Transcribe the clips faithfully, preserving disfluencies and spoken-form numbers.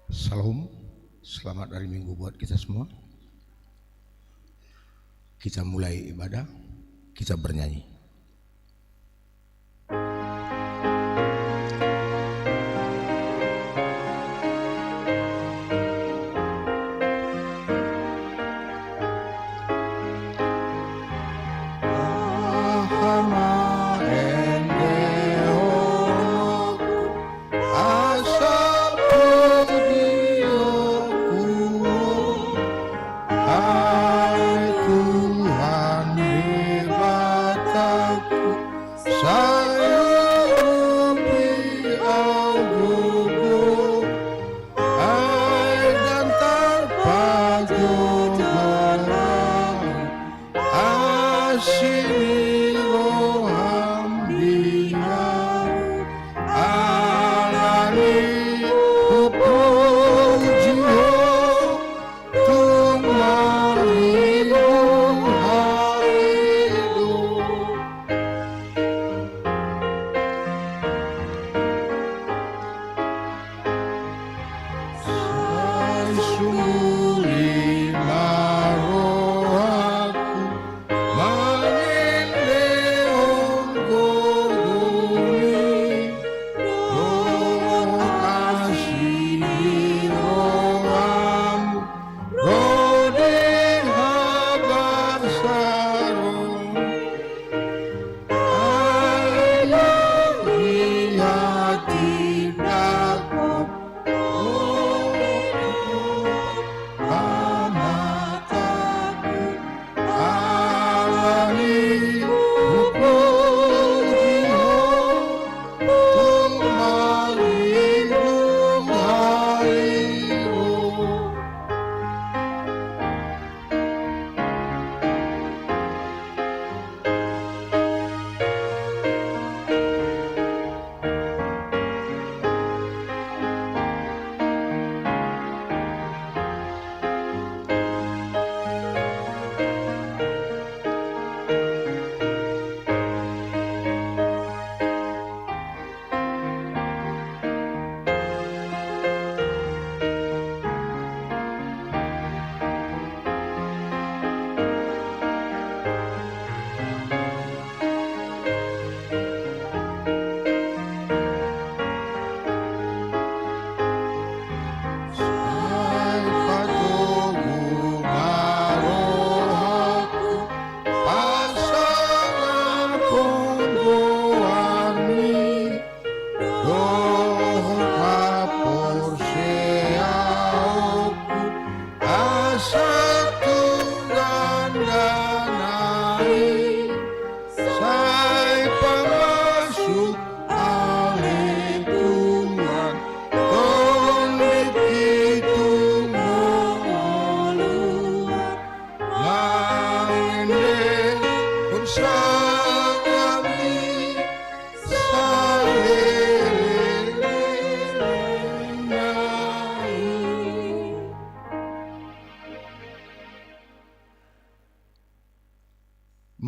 Salam, selamat hari Minggu buat kita semua. Kita mulai ibadah, kita bernyanyi.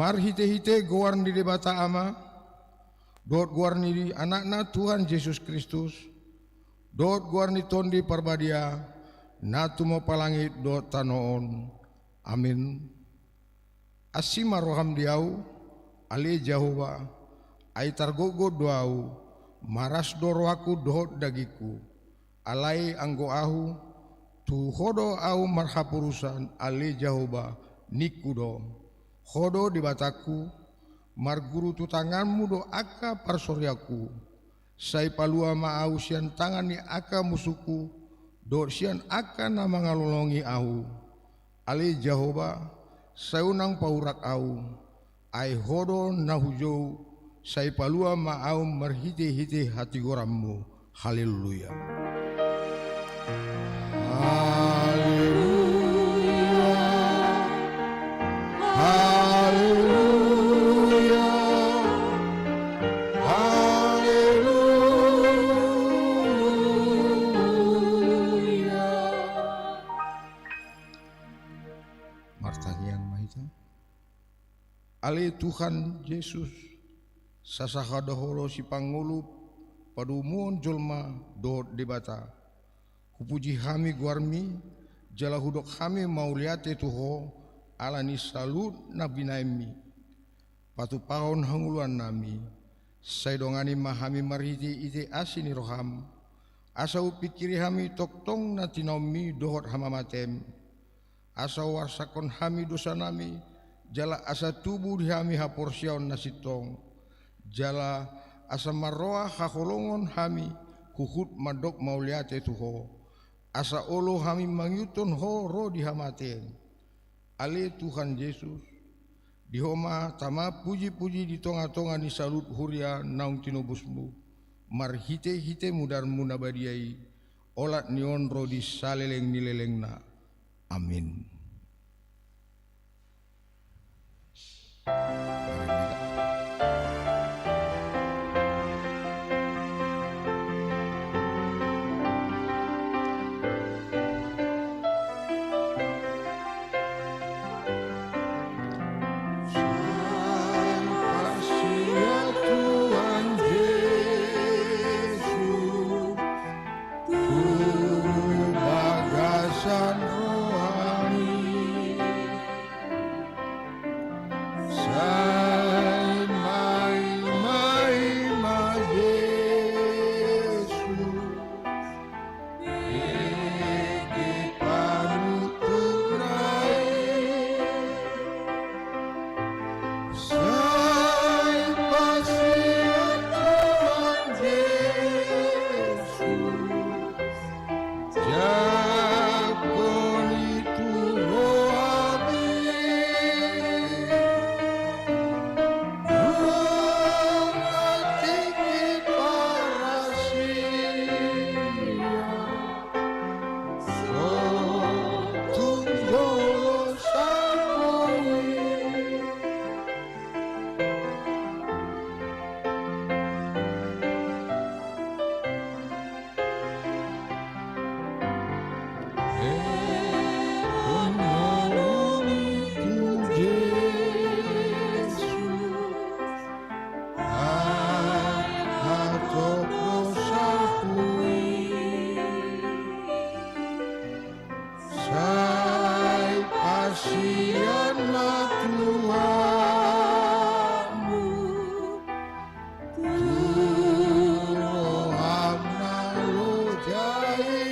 Marhitehite goar ni Debata Ama, dohot goar ni Anakna Tuhan Jesus Kristus, dohot goar ni Tondi Parbadia, na tumompa langit dohot tano on. Amin. Asi ma roham di ahu, ale Jahowa, ai targotgot do ahu, maras do rohangku dohot dagingku. Alai anggo ahu, tu Ho do ahu marhaporusan, ale Jahowa, ningku do. Ho do Debatangku, marguru tu tanganmu do angka parsorianku. Sai palua ma ahu sian tangan ni angka musungku, dohot sian angka na mangalolongi ahu. Ale Jahowa, sai unang paurak ahu, ai Ho do na hujou, sai palua ma ahu marhitehite hatigoranmu. Haleluya. Haleluya. Haleluya. Haleluya. Martangiang ma hita. Ale Tuhan Jesus, sasahadaholo sipangolu padomuon jolma dohot Debata. Hupuji hami goarmi, jala hudok hami mauliate tu Ho, ala ni saluhut na binahenmi. Patupahon hangoluannami, sai dongani ma hami marhite-hite asi ni roham, asa hupingkiri hami tongtong na tinaonmi dohot hamamatem. Asa huarsakhon hami dosanami, jala asa tubu di hami haporseaon na sintong, jala asa marroha haholongon hami huhut mandok mauliate tu Ho, asa olo hami mangihuthon Ho ro di hamatean. Ale Tuhan Jesus, di Ho ma tama puji-puji di tonga-tonga ni saluhut huria naung tinobusmu, marhite-hite mudarmu na badia i, olat ni on ro di saleleng ni lelengna. Amin. Tu bagasan rohami, sai maima-maima Jesus, nang di panuturna i. Sai pasian Tuhan Jesus, jangkon i tu rohami. Nunga tingki parasian. Ai hatop dosaku i, sai pasian ma Tuhanmu tu roham na loja i.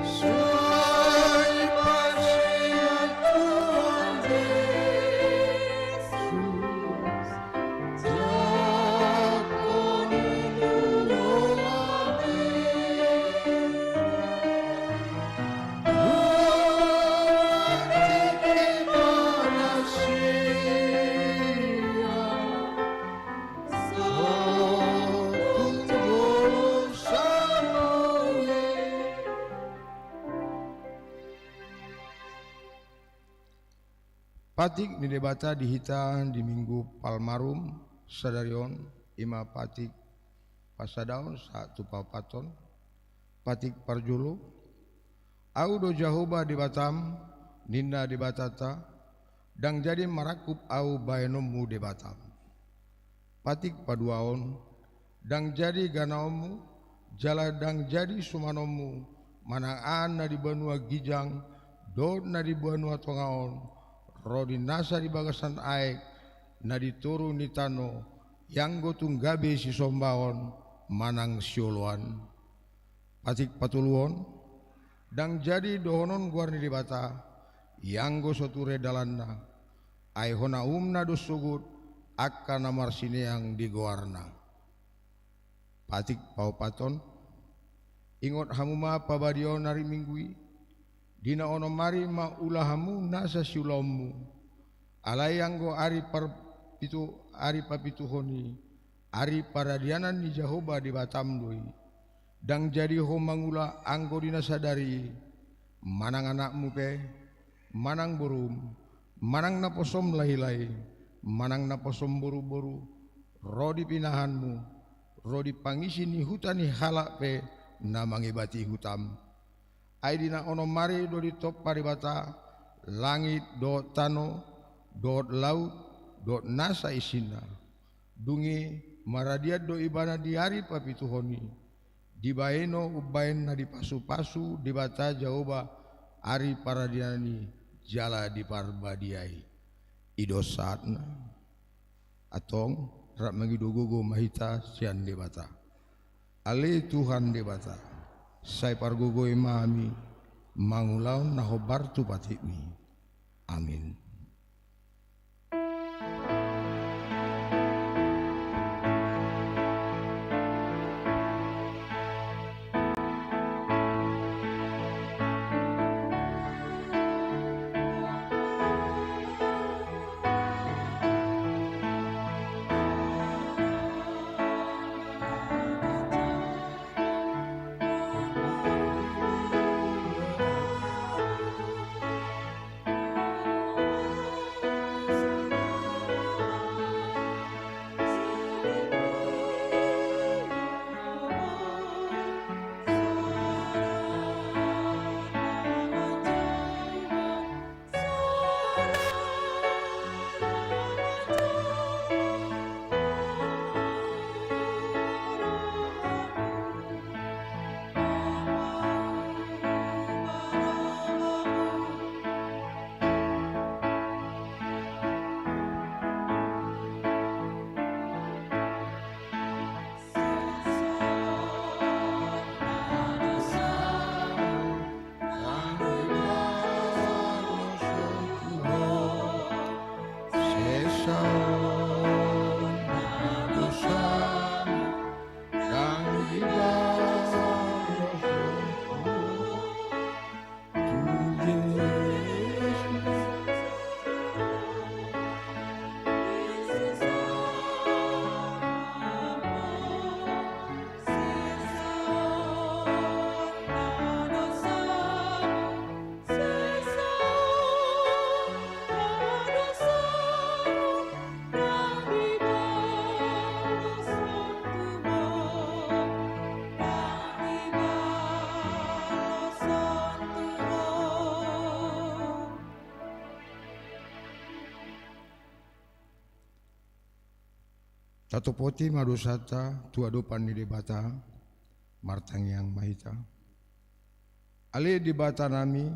Sai pasian Tuhan Jesus, jangkon i tu rohami. Nunga tingki parasian. Patik ni Debata di hita di Minggu Palmarum sadari on, i ma patik pasadaon sahat tu paopathon. Patik parjolo. Ahu do Jahowa Debatam, ninna Debatanta, ndang jadi marangkup ahu bahenonmu debatam. Patik paduahon. Ndang jadi ganaonmu, jala ndang jadi sumanonmu, manang aha na di banua ginjang, dohot na di banua tonga on, ro di nasa di bagasan aek, na di toru ni tano, ianggo tung gabe sisombaon manang sioloan. Patik patoluhon. Ndang jadi dohonon goar ni Debata, ianggo so ture dalanna, ai hona umumna do sogot angka na marsineang di goarna. Patik paopathon. Ingot hamu ma pabadiaon ari Minggu i, di na onom ari mangula hamu nasa siulaonmu. Alai anggo ari parpitu, ari papituhon i, ari paradianan ni Jahowa Debatam do i. Ndang jadi ho mangula anggo di na sadari i, manang anakmu pe, manang borum, manang naposom lae-lae, manang naposom boru-boru, ro di pinahanmu, ro di pangisi ni huta ni halak pe na mangebati hutam. Ai di na onom ari do ditompa Debata langit dohot tano, dohot laut, dohot nasa isinna. Dung i maradian do ibana di ari papituhon i. Dibaen do umbaen na dipasupasu Debata Jahowa ari paradiani jala di parbadiai. I do saatna. Antong, rap mangido gogo ma hita sian Debata. Ale Tuhan Debata, sai pargogoi ma hami mangulahon na hombar tu patikMi. Amin. Tatopoti ma dosanta tu adopan ni Debata, martangiang ma hita. Ale Debata nami,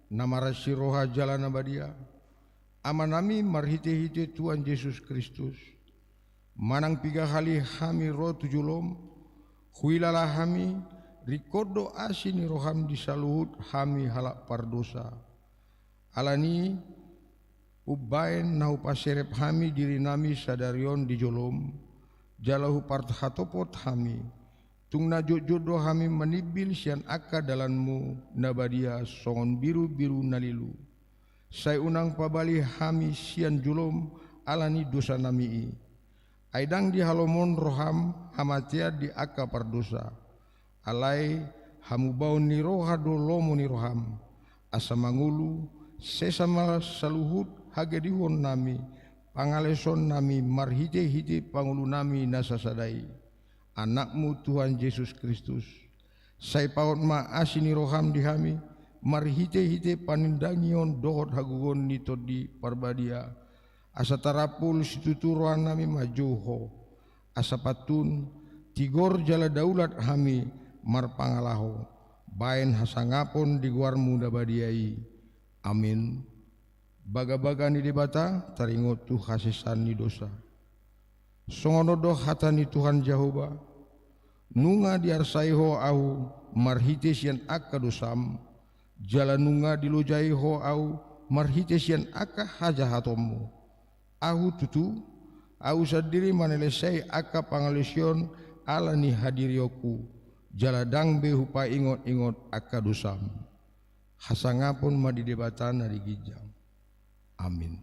na marasi roha jala na badia, Ama nami marhite-hite Tuhan Jesus Kristus, manang piga hali hami ro tu jolom, huilala hami, ringkot do asi ni roham di saluhut hami halak pardosa. Alani i, umbaen na hupaserep hami diri nami sadari on di jolom, jala huparhatopot hami, tung na jotjot do hami manimbil sian angka dalanmu na badia songon birubiru na lilu. Sai unang pabali hami sian jolom alani dosa nami i. Ai ndang dihalomon roham hamatean di angka pardosa. Alai hamubaon ni roha do lomo ni roham, asa mangolu, sesa ma saluhut hagedihon nami, pangaleson nami marhite-hite pangolu nami na sasada i, Anakmu Tuhan Jesus Kristus. Sai paot ma asi ni roham di hami, marhite-hite panindangion dohot hagogoon ni Tondi Parbadia, asa tarampul situtu roha nami manjou Ho, asa pantun, tigor jala daulat hami marpangalaho, baen hasangapon di goarmu na badia i. Amin. Bagabaga ni Debata taringot tu hasesaan ni dosa. Songon on do hata ni Tuhan Jahowa, nunga diarsai Ho ahu marhite sian angka dosam, jala nunga dilojai Ho ahu marhite sian angka hajahatonmu. Ahu tutu, ahu sandiri manalesai angka pangalesion ala ni hadirionku, jala ndang be hupaingot-ingot angka dosam. Hasangapon ma di Debata na di ginjang. Amin.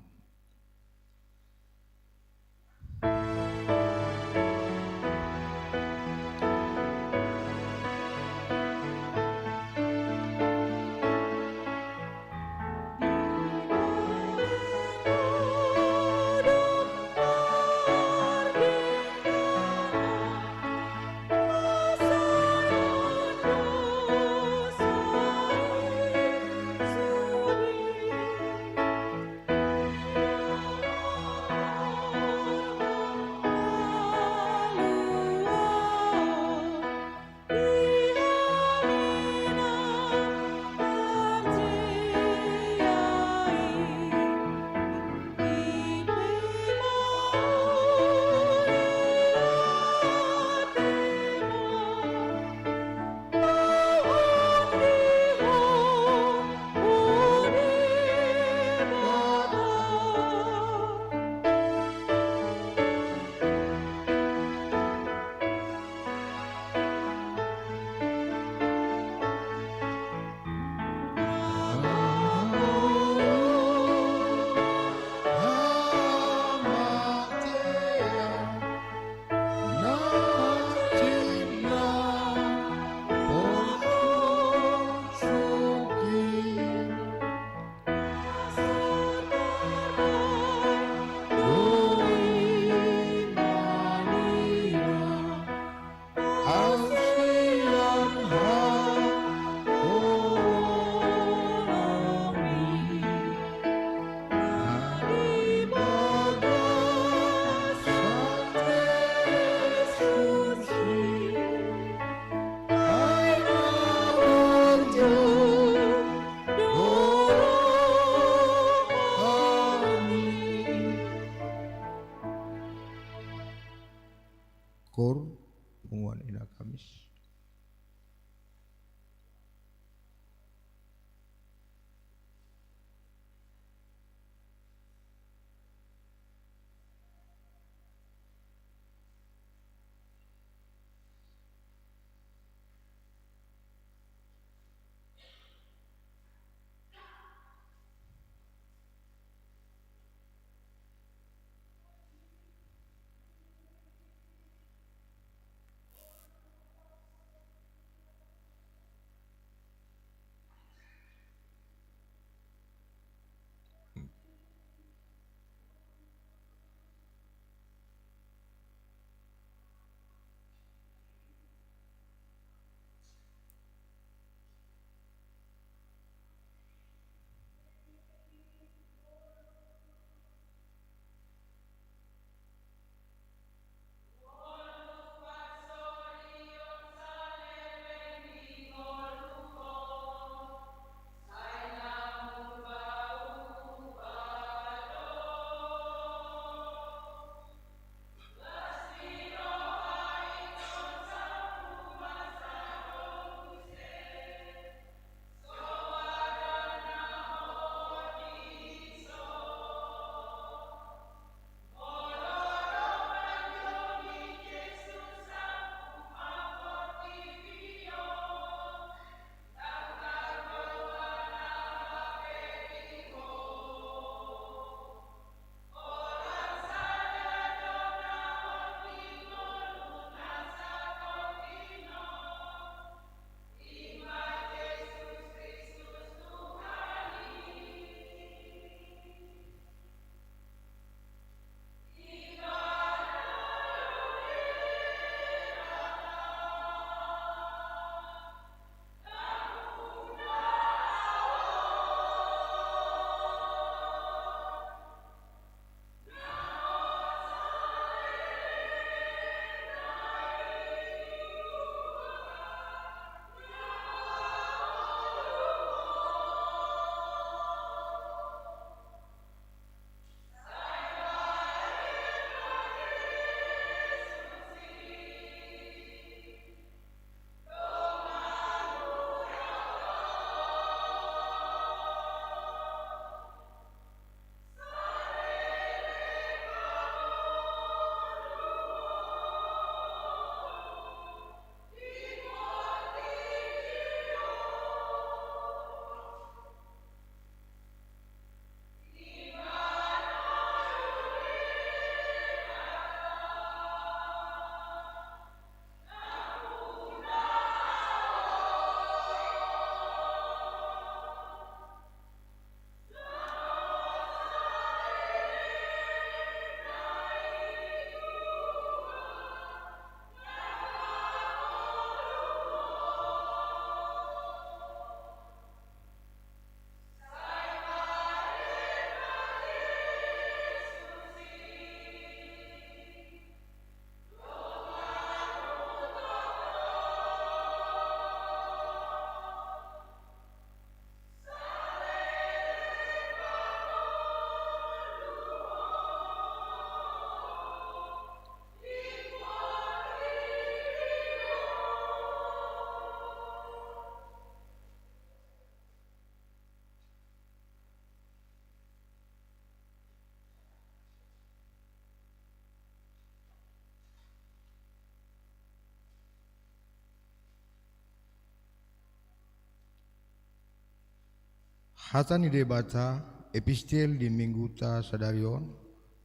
Hata ni Debata, epistel di mingguta sadari on,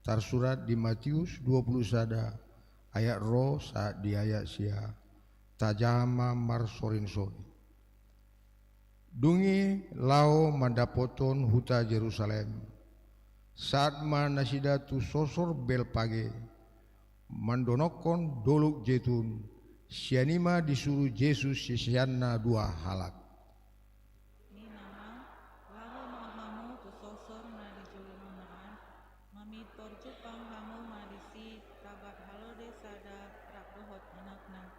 tarsurat di Matius dua pulu sada, ayat ro sahat di ayat sia, tajaha ma marsorinsorin. Dung i laho mandapothon huta Jerusalem. Sahat ma nasida tu sosor Belpage, mandonokkon dolok Jetun, sian i ma disuru Jesus siseanna dua halak. Ninna ma, laho ma hamu tu sosor na di jolomuna an, mamintor jumpang hamu ma disi tabat halode sada rap dohot anakna.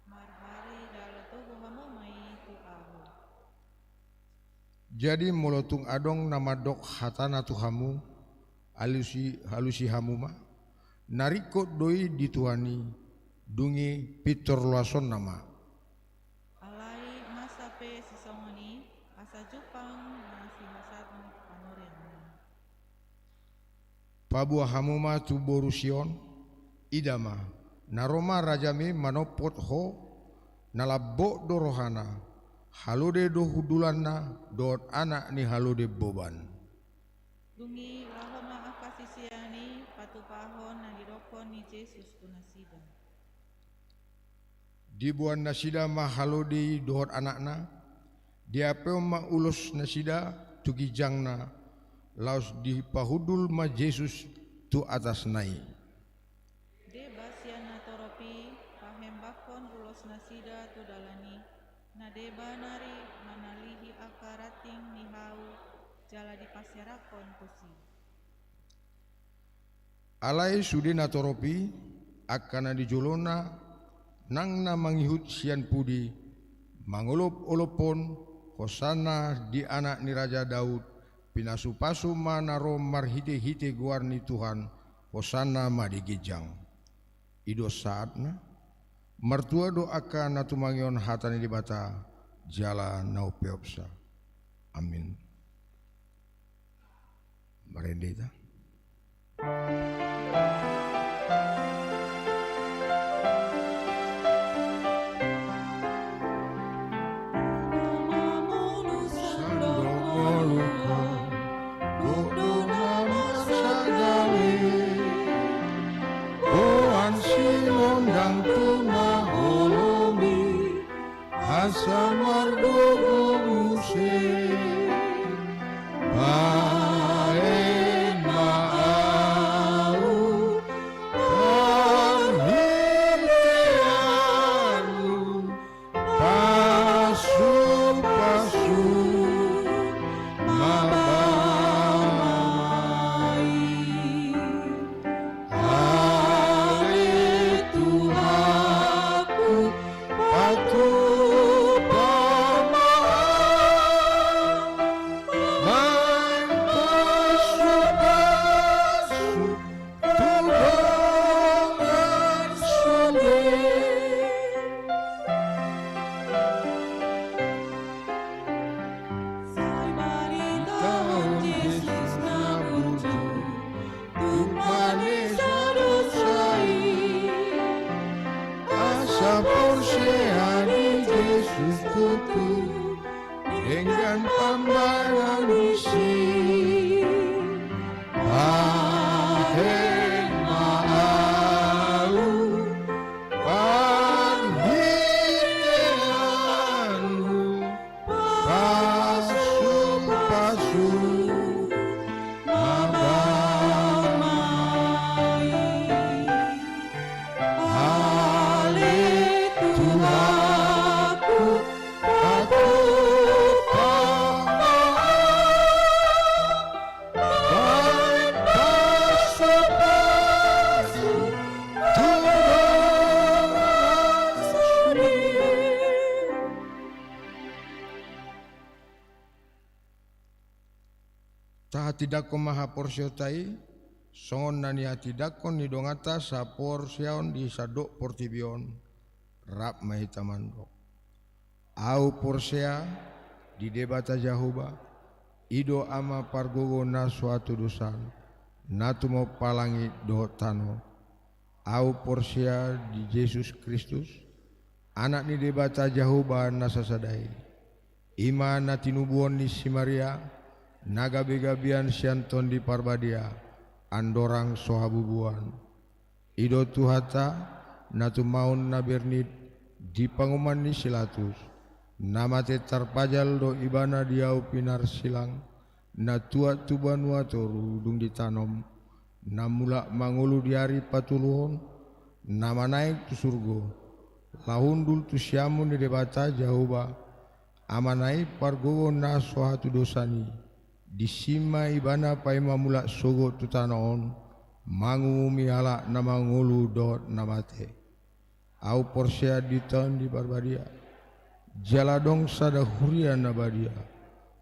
Marhari dala togu hamu ma i tu ahu. Jadi molo tung adong na mandok hatana tu hamu, alusi, alusi hamu ma, na ringkot do i di Tuhan i, dung i pintor loasonna ma. Alai masa pe sisongon i, asa jumpang ma sihasaon panurirna. Paboa hamu ma tu boru Sion, ida ma, na ro ma rajami manompot ho, na lambok do rohana, halode do hundulanna, dohot anak ni halode boban. Dung i laho ma angka sisean i patupahon na nidokkon ni Jesus tu nasida. Diboan nasida ma halode i dohot anakna, diapehon ma ulos nasida tu ginjangna, laos dipahundul ma Jesus tu atasna i. Deba sian natorop i pahembangkon ulos nasida tu dalan i, na deba nari manalihi angka ranting ni hau jala dipaserakhon tusi. Alai sude natorop i, angka na di jolona nang na mangihut sian pudi, mangolopolophon, Hosana di anak ni Raja Daud, pinasupasu ma na ro marhitehite goar ni Tuhan, Hosana ma di ginjang. I do sahatna, martua do angka na tumangihon hata ni Debata, jala na umpeopsa. Amin. Marende hita. Boan sinondang tu na holom i, asa margogo muse. Bahen ma ahu parhiteanmu, pasupasu ma bamai. Ale Tuhanku, patupa ma ahu, bahen pasupasu tu dongan sude. Sai barita Jesus na burju tu panesa dosa i, asa porsea di Jesus tutu, denggan pambahenansi. Bahen ma ahu parhiteanmu, pasupasu ma bamai. Ale Tuhanku, patupa ma ahu, bahen pasupasu tu dongan sude. Tahatindangkon ma haporseaonta i, songon na nihatindangkon ni donganta saporseaon di sandok portibi on, rap ma hita mandok. Ahu porsea di Debata Jahowa, i do Ama pargogo na so hatudosan, na tumompa langit dohot tano. Ahu porsea di Jesus Kristus, Anak ni Debata Jahowa na sasada i. I ma na tinubuhon ni si Maria, na gabe-gabean sian Tondi Parbadia, andorang so habubuan. I do Tuhanta, na tumaon na bernit di panguhuman ni si Latus, na mate tarpajal do ibana di ahu pinarsilang, na tuat tu banua toru dung ditanom, na mulak mangolu di ari patoluhon, na manaek tu surgo, laho hundul tu siamun ni Debata Jahowa, Amana i pargogo na so hatudosan i, disi ma ibana paima mulak sogot tu tano on, manguhumi halak na mangolu dohot na mate. Ahu porsea di Tondi Parbadia. Jala adong sada huria na badia.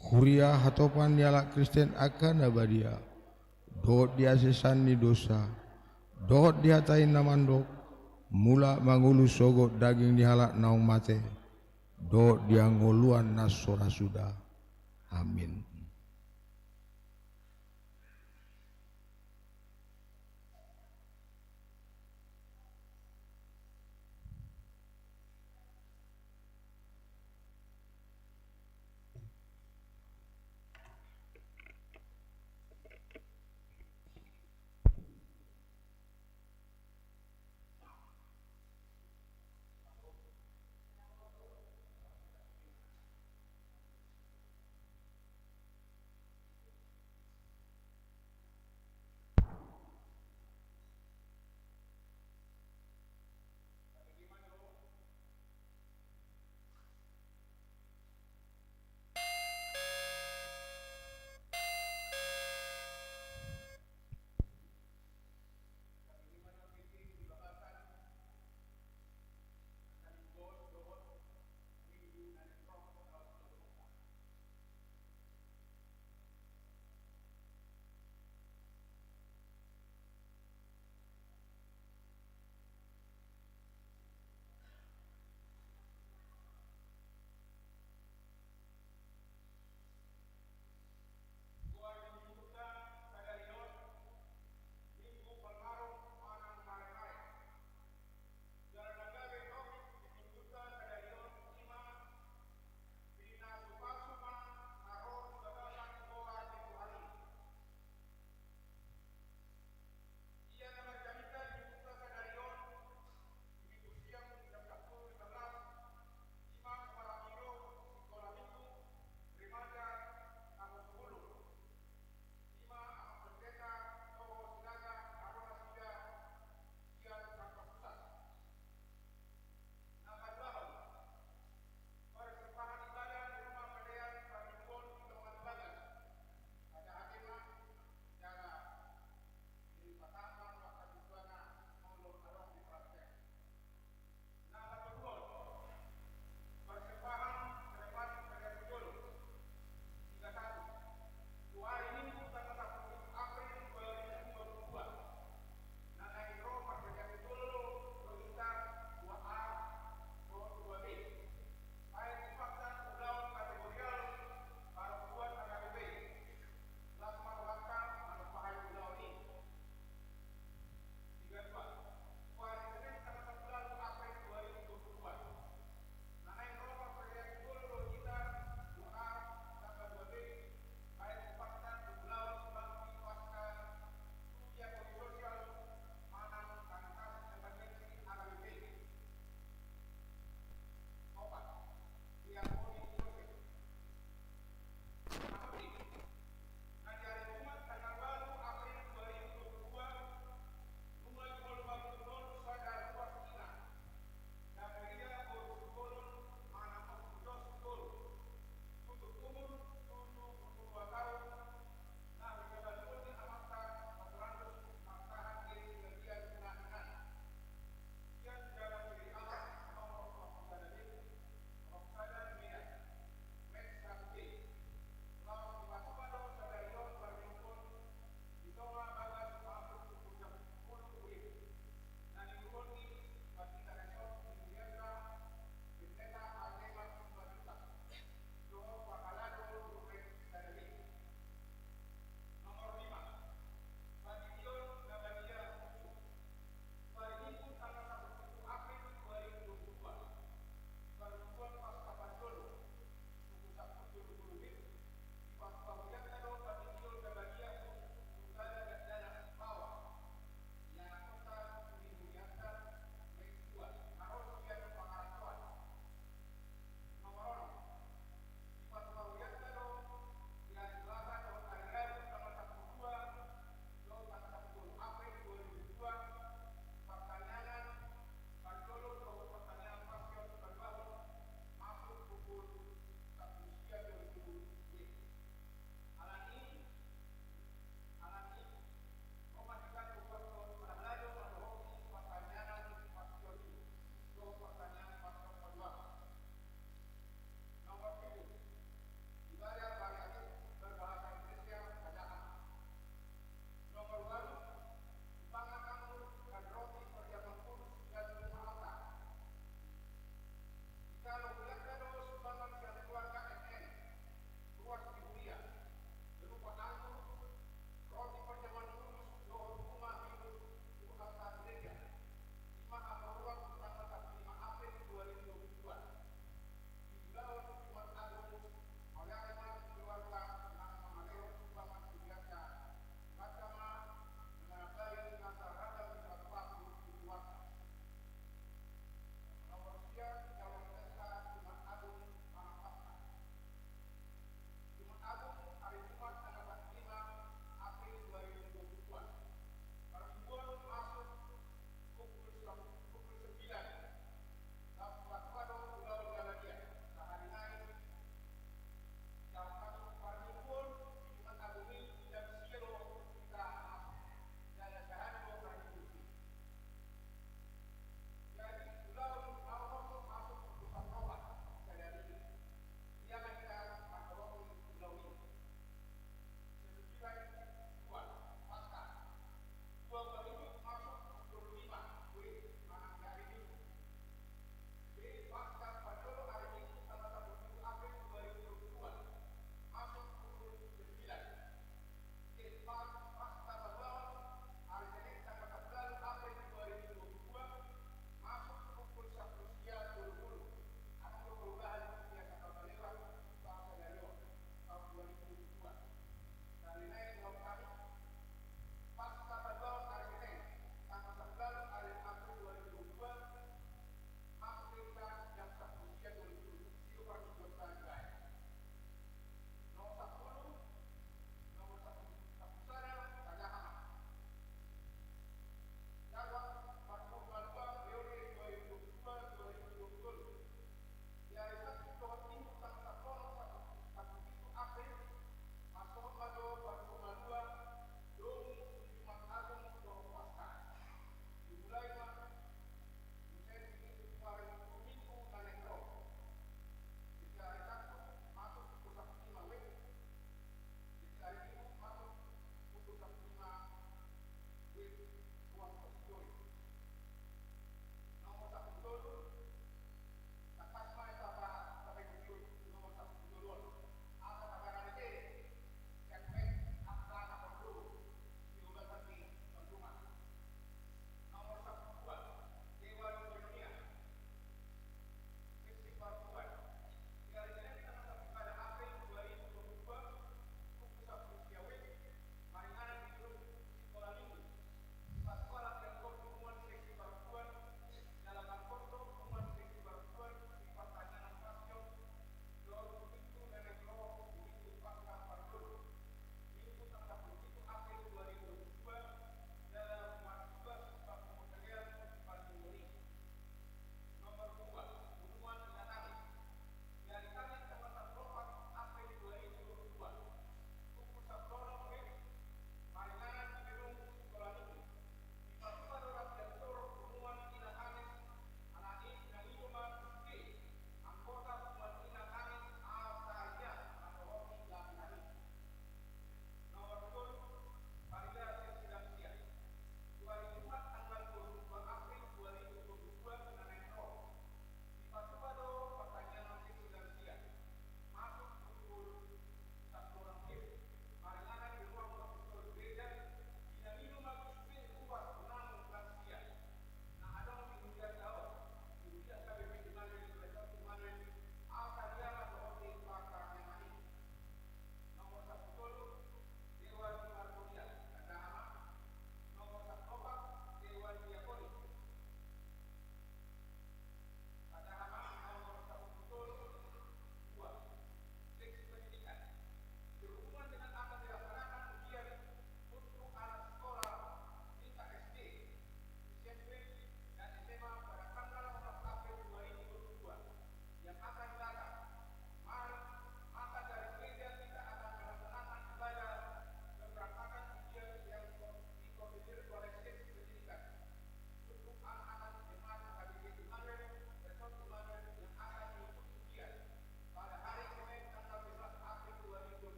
Huria hatopan ni halak Kristen angka na badia. Dohot di hasesan ni dosa. Dohot di hata i na mandok. Mulak mangolu sogot daging ni halak naung mate. Dohot di hangoluan na so ra suda. Amin.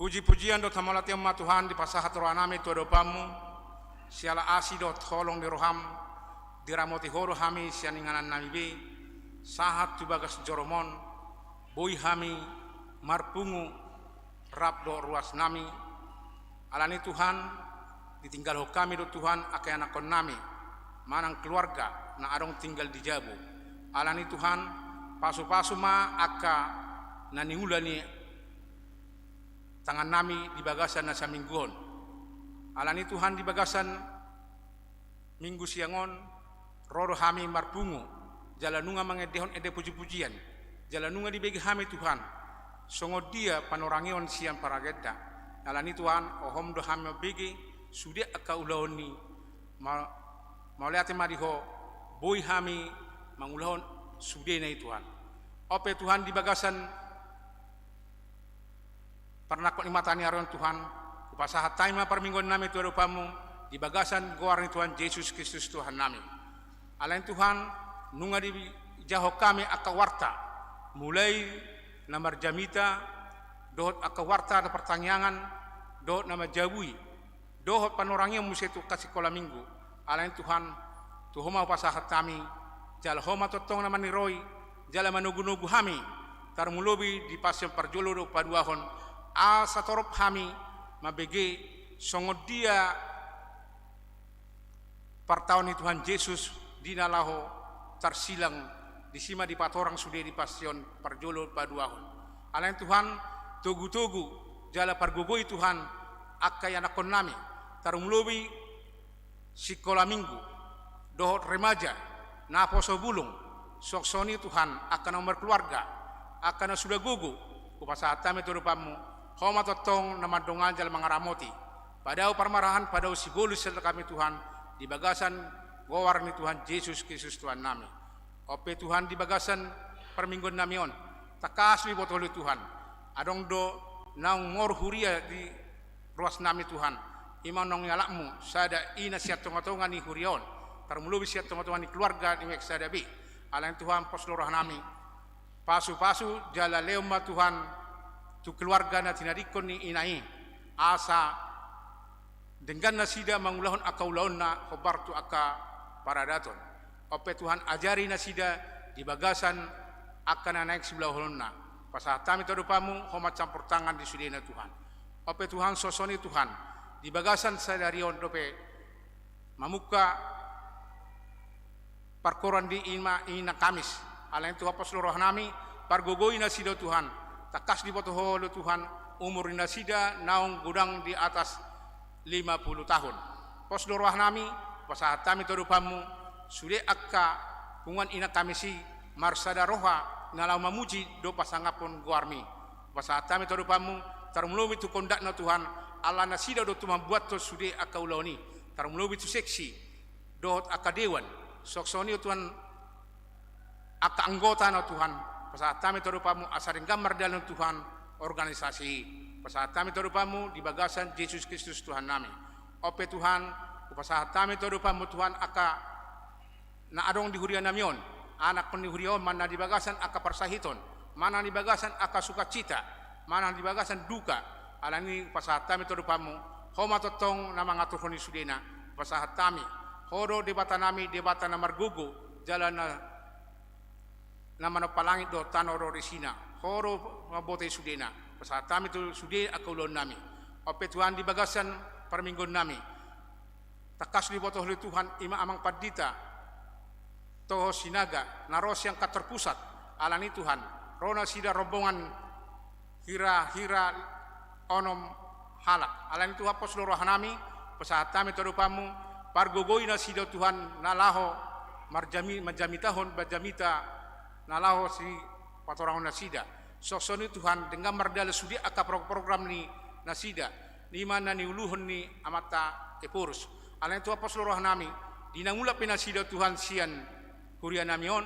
Puji-pujian dohot hamauliateon ma Tuhan dipasahat rohanami tu adopanmu, siala asi dohot holong ni roham, diramoti Ho do hami sian inganannami be, sahat tu bagas joroMon, boi hami marpungu rap dohot ruasnami. Alani Tuhan, ditinggalhon hami do Tuhan angka ianakkonnami, manang keluarga na adong tinggal di jabu. Alani Tuhan, pasu-pasu ma angka na niula ni tangannami di bagasan na saminggu on. Alani Tuhan, di bagasan Minggu siang on, ro do hami marpungu, jala nunga mangendehon ende puji-pujian, jala nunga dibege hami Tuhan, songon dia panorangion sian paragenda. Alani Tuhan, hohom do hami mambege, sude angka ulaon ni, ma-, mauliate ma di Ho, boi hami mangulahon sudena i Tuhan. On pe Tuhan di bagasan parnangkok ni mata ni ari on Tuhan, hupasahat hami ma parmingguannami tu adopanmu, di bagasan goar ni Tuhan Jesus Kristus Tuhannami. Alani Tuhan, nunga dijahahon hami angka warta, mulai na marjamita, dohot angka warta na partangiangan, dohot na manjabui, dohot panorangion muse tu angka sikola minggu. Alani Tuhan, tu Ho ma hupasahat hami, jala Ho ma tongtong na maniroi, jala manogu-nogu hami, tarlumobi di Pasion parjolo dohot paduahon, asa torop hami mambege songon dia partaon ni Tuhan Jesus di na laho tarsilang, disi ma dipatorang sude di Pasion parjolo paduahon. Alani Tuhan, togu-togu jala pargogoi Tuhan angka ianakkonnami, tarlumobi sikola minggu, dohot remaja, naposo bulung, songon i Tuhan, angka na umur keluarga, angka na suda gogo, hupasahat hami tu adopanmu, Ho ma tongtong na mandongani jala mangaramoti, padao parmarahan, padao sibolis sian hami Tuhan, di bagasan goar ni Tuhan Jesus Kristus Tuhannami. On pe Tuhan di bagasan parmingguannami on, tangkas do diboto Ho Tuhan, adong do naung moru huria di ruasnami Tuhan, i ma naung nialapmu, sada i na sian tonga-tonga ni huria on, tarlumobi sian tonga-tonga ni keluarga ni Meksadab i. Alani Tuhan pos do rohanami, pasu-pasu jala lehon ma Tuhan tu keluarga na tinadingkon ni ina i, asa denggan nasida mangulahon angka ulaonna hombar tu angka paradaton. On pe Tuhan ajari nasida di bagasan angka na naeng siulahononna. Pasahat hami tu adopanmu, Ho ma campur tangan di sudena Tuhan. On pe Tuhan songon i Tuhan, di bagasan sadari on dope mamungka parkoran di ima ina Kamis. Alani Tuhan pos do rohanami, pargogoi nasida Tuhan, tangkas diboto Ho do Tuhan, umur ni nasida naung godang di atas lima puluh tahun. Pos do rohanami, pasahat hami tu adopanmu, sude angka punguan ina Kamis i marsada roha na laho mamuji dohot pasangaphon goarmi. Pasahat hami tu adopanmu, tarlumobi tu kondatna Tuhan, ala nasida do tu mambuathon sude angka ulaon i, tarlumobi tu seksi, dohot angka dewan, songon i Tuhan, angka anggotana Tuhan, pasahat hami tu adopanmu asa denggan mardalan Tuhan organisasi i, pasahat hami tu adopanmu di bagasan Jesus Kristus Tuhannami. On pe Tuhan, hupasahat hami tu adopanmu Tuhan angka na adong di hurianami on, anakkon ni huria on, manang di bagasan angka parsahiton, manang di bagasan angka sukacita, manang di bagasan duka, alani i hupasahat hami tu adopanmu, Ho ma tongtong na mangaturhon i sudena, hupasahat hami, Ho do Debatanami, Debata na margogo, jala na, na manompa langit dohot tano dohot isina, Ho do mamboto i sudena, pasahat hami tu sude angka ulaonnami. On pe Tuhan di bagasan parmingguannami, tangkas diboto Ho Tuhan, i ma Amang Pandita Toho Sinaga, na ro sian kantor pusat, alani Tuhan, ro nasida rombongan hira-hira onom halak. Alani Tuhan pos do rohanami, pasahat hami tu adopanmu, pargogoi nasida Tuhan, na laho marjami-, manjamitahon, manjamita, na laho sipatorangon nasida. Songon i Tuhan, denggan mardalan sude angka pro-, program ni nasida, i ma na niuluhon ni amanta Ephorus. Alani Tuhan pos do rohanami, di na mulak pe nasida Tuhan sian hurianami on,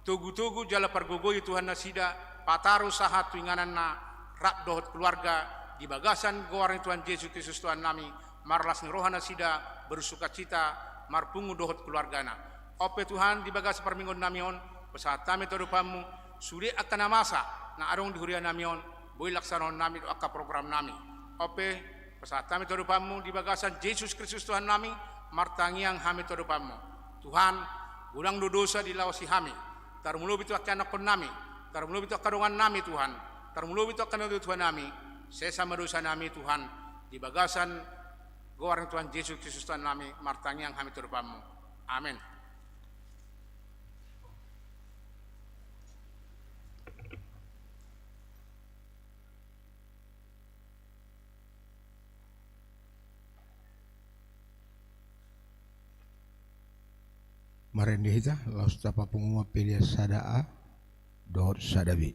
togu-togu jala pargogoi Tuhan nasida, pataru sahat tu ingananna rap dohot keluarga, di bagasan goar ni Tuhan Jesus Kristus Tuhannami, marlas ni roha nasida, bersukacita, marpungu dohot keluargana. On pe Tuhan di bagasan parmingguannami on, pasahat hami tu adopanmu, sude angka na masa, na adong di hurianami on, boi laksanaonnami dohot angka programnami. Ope, pasahat hami tu adopanmu di bagasan Jesus Kristus Tuhannami, martangiang hami tu adopanmu. Tuhan, godang do dosa dilaosi hami, tarlumobi tu angka ianakkonnami, tarlumobi tu angka dongannami Tuhan, tarlumobi tu angka natuatuanami, sesa ma dosanami Tuhan, di bagasan goar ni Tuhan Jesus Kristus Tuhannami, martangiang hami tu adopanmu. Amen. Marende hita, laos tapapungu ma pelean sada A dohot sada B.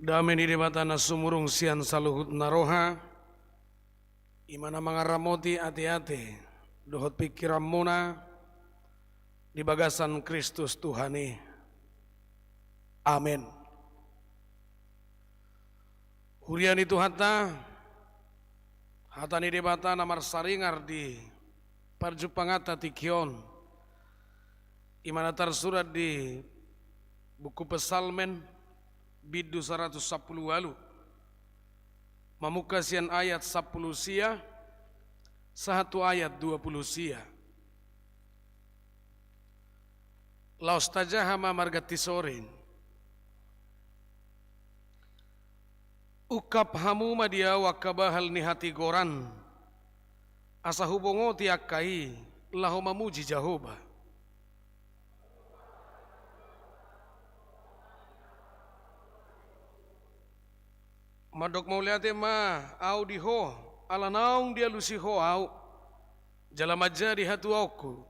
Dame ni Debata na sumurung sian saluhut na roha, i ma na mangaramoti ateate dohot pingkiranmuna di bagasan Kristus Tuhan i. Amen. Huria ni Tuhanta, hata ni Debata na marsaringar di parjumpanganta tingki on, I ma na tarsurat di buku Psalmen, bindu saratus sampulu ualu, mamungka sian ayat sampulu sia sahat tu ayat dua pulu sia. Laos tajaha ma marganti sorin. Ungkap hamu ma di ahu angka bahal ni hatigoran, asa hubongoti angka i laho mamuji Jahowa. Mandok mauliate ma ahu di Ho, ala naung dialusi Ho ahu, jala manjadi hatuaonku.